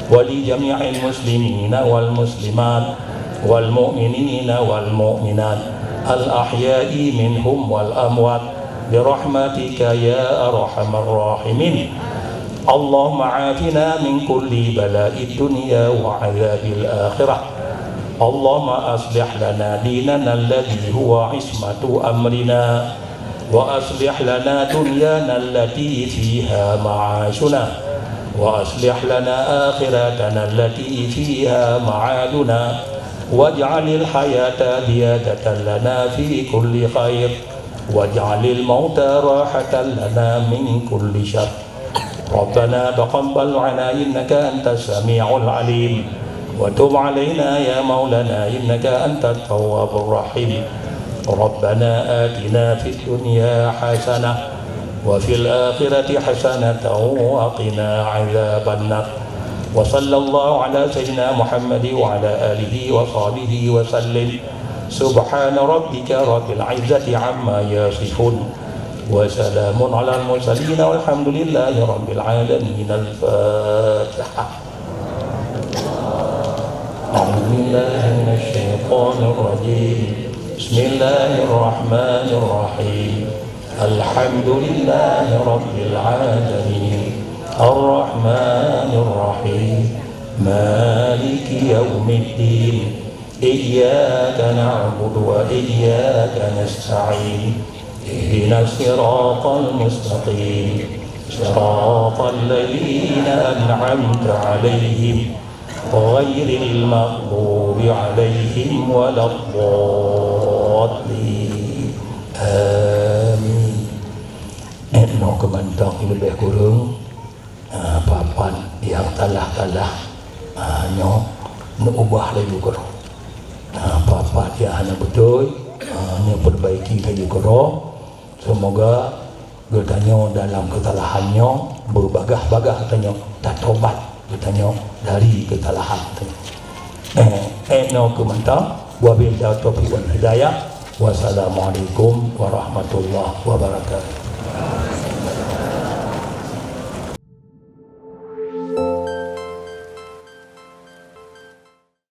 Wa li jami'il muslimina wal muslimat wal mu'minina wal mu'minat al ahya'i minhum wal amwat bi rahmatika ya arhamar rahimin. Allahumma afina min kulli bala'id dunya wa adzabil akhirah. Allahumma aslih lana dinana alladhi huwa ismatu amrina. وأصلح لنا دنيانا التي فيها معاشنا، وأصلح لنا آخرتنا التي فيها معادنا، واجعل الحياة زيادة لنا في كل خير، واجعل الموت راحة لنا من كل شر. ربنا تقبل منا إنك أنت السميع العليم، وتب علينا يا مولانا إنك أنت التواب الرحيم. ربنا آتنا في الدنيا حسنة وفي الآخرة حسنة وقنا عذاب النار. وصلى الله على سيدنا محمد وعلى آله وصحبه وسلم. سبحان ربك رب العزة عما يصفون. وسلام على المرسلين والحمد لله رب العالمين. الفاتحة. أعوذ بالله من الشيطان الرجيم. بسم الله الرحمن الرحيم. الحمد لله رب العالمين. الرحمن الرحيم. مالك يوم الدين. إياك نعبد وإياك نستعين. اهدنا الصراط المستقيم. صراط الذين أنعمت عليهم غير المغضوب عليهم ولا الضالين. آمين. Keu mantong leubeh kureueng, ah, papan nyang salah-salah, ah, nyoe neuubah laju keudroe. Ah, papan nyang hana beutôi, ah, nyoe peubaiki laju keudroe. Seumoga geutanyoe dalam keusalahan nyoe, beubagaih-bagaih geutanyoe tatobat geutanyoe dari keusalahan geutanyoe. Eh, eh, nyoe keu mantong. Wabillahi taufiq wal hidayah. Wassalamualaikum warahmatullahi wabarakatuh.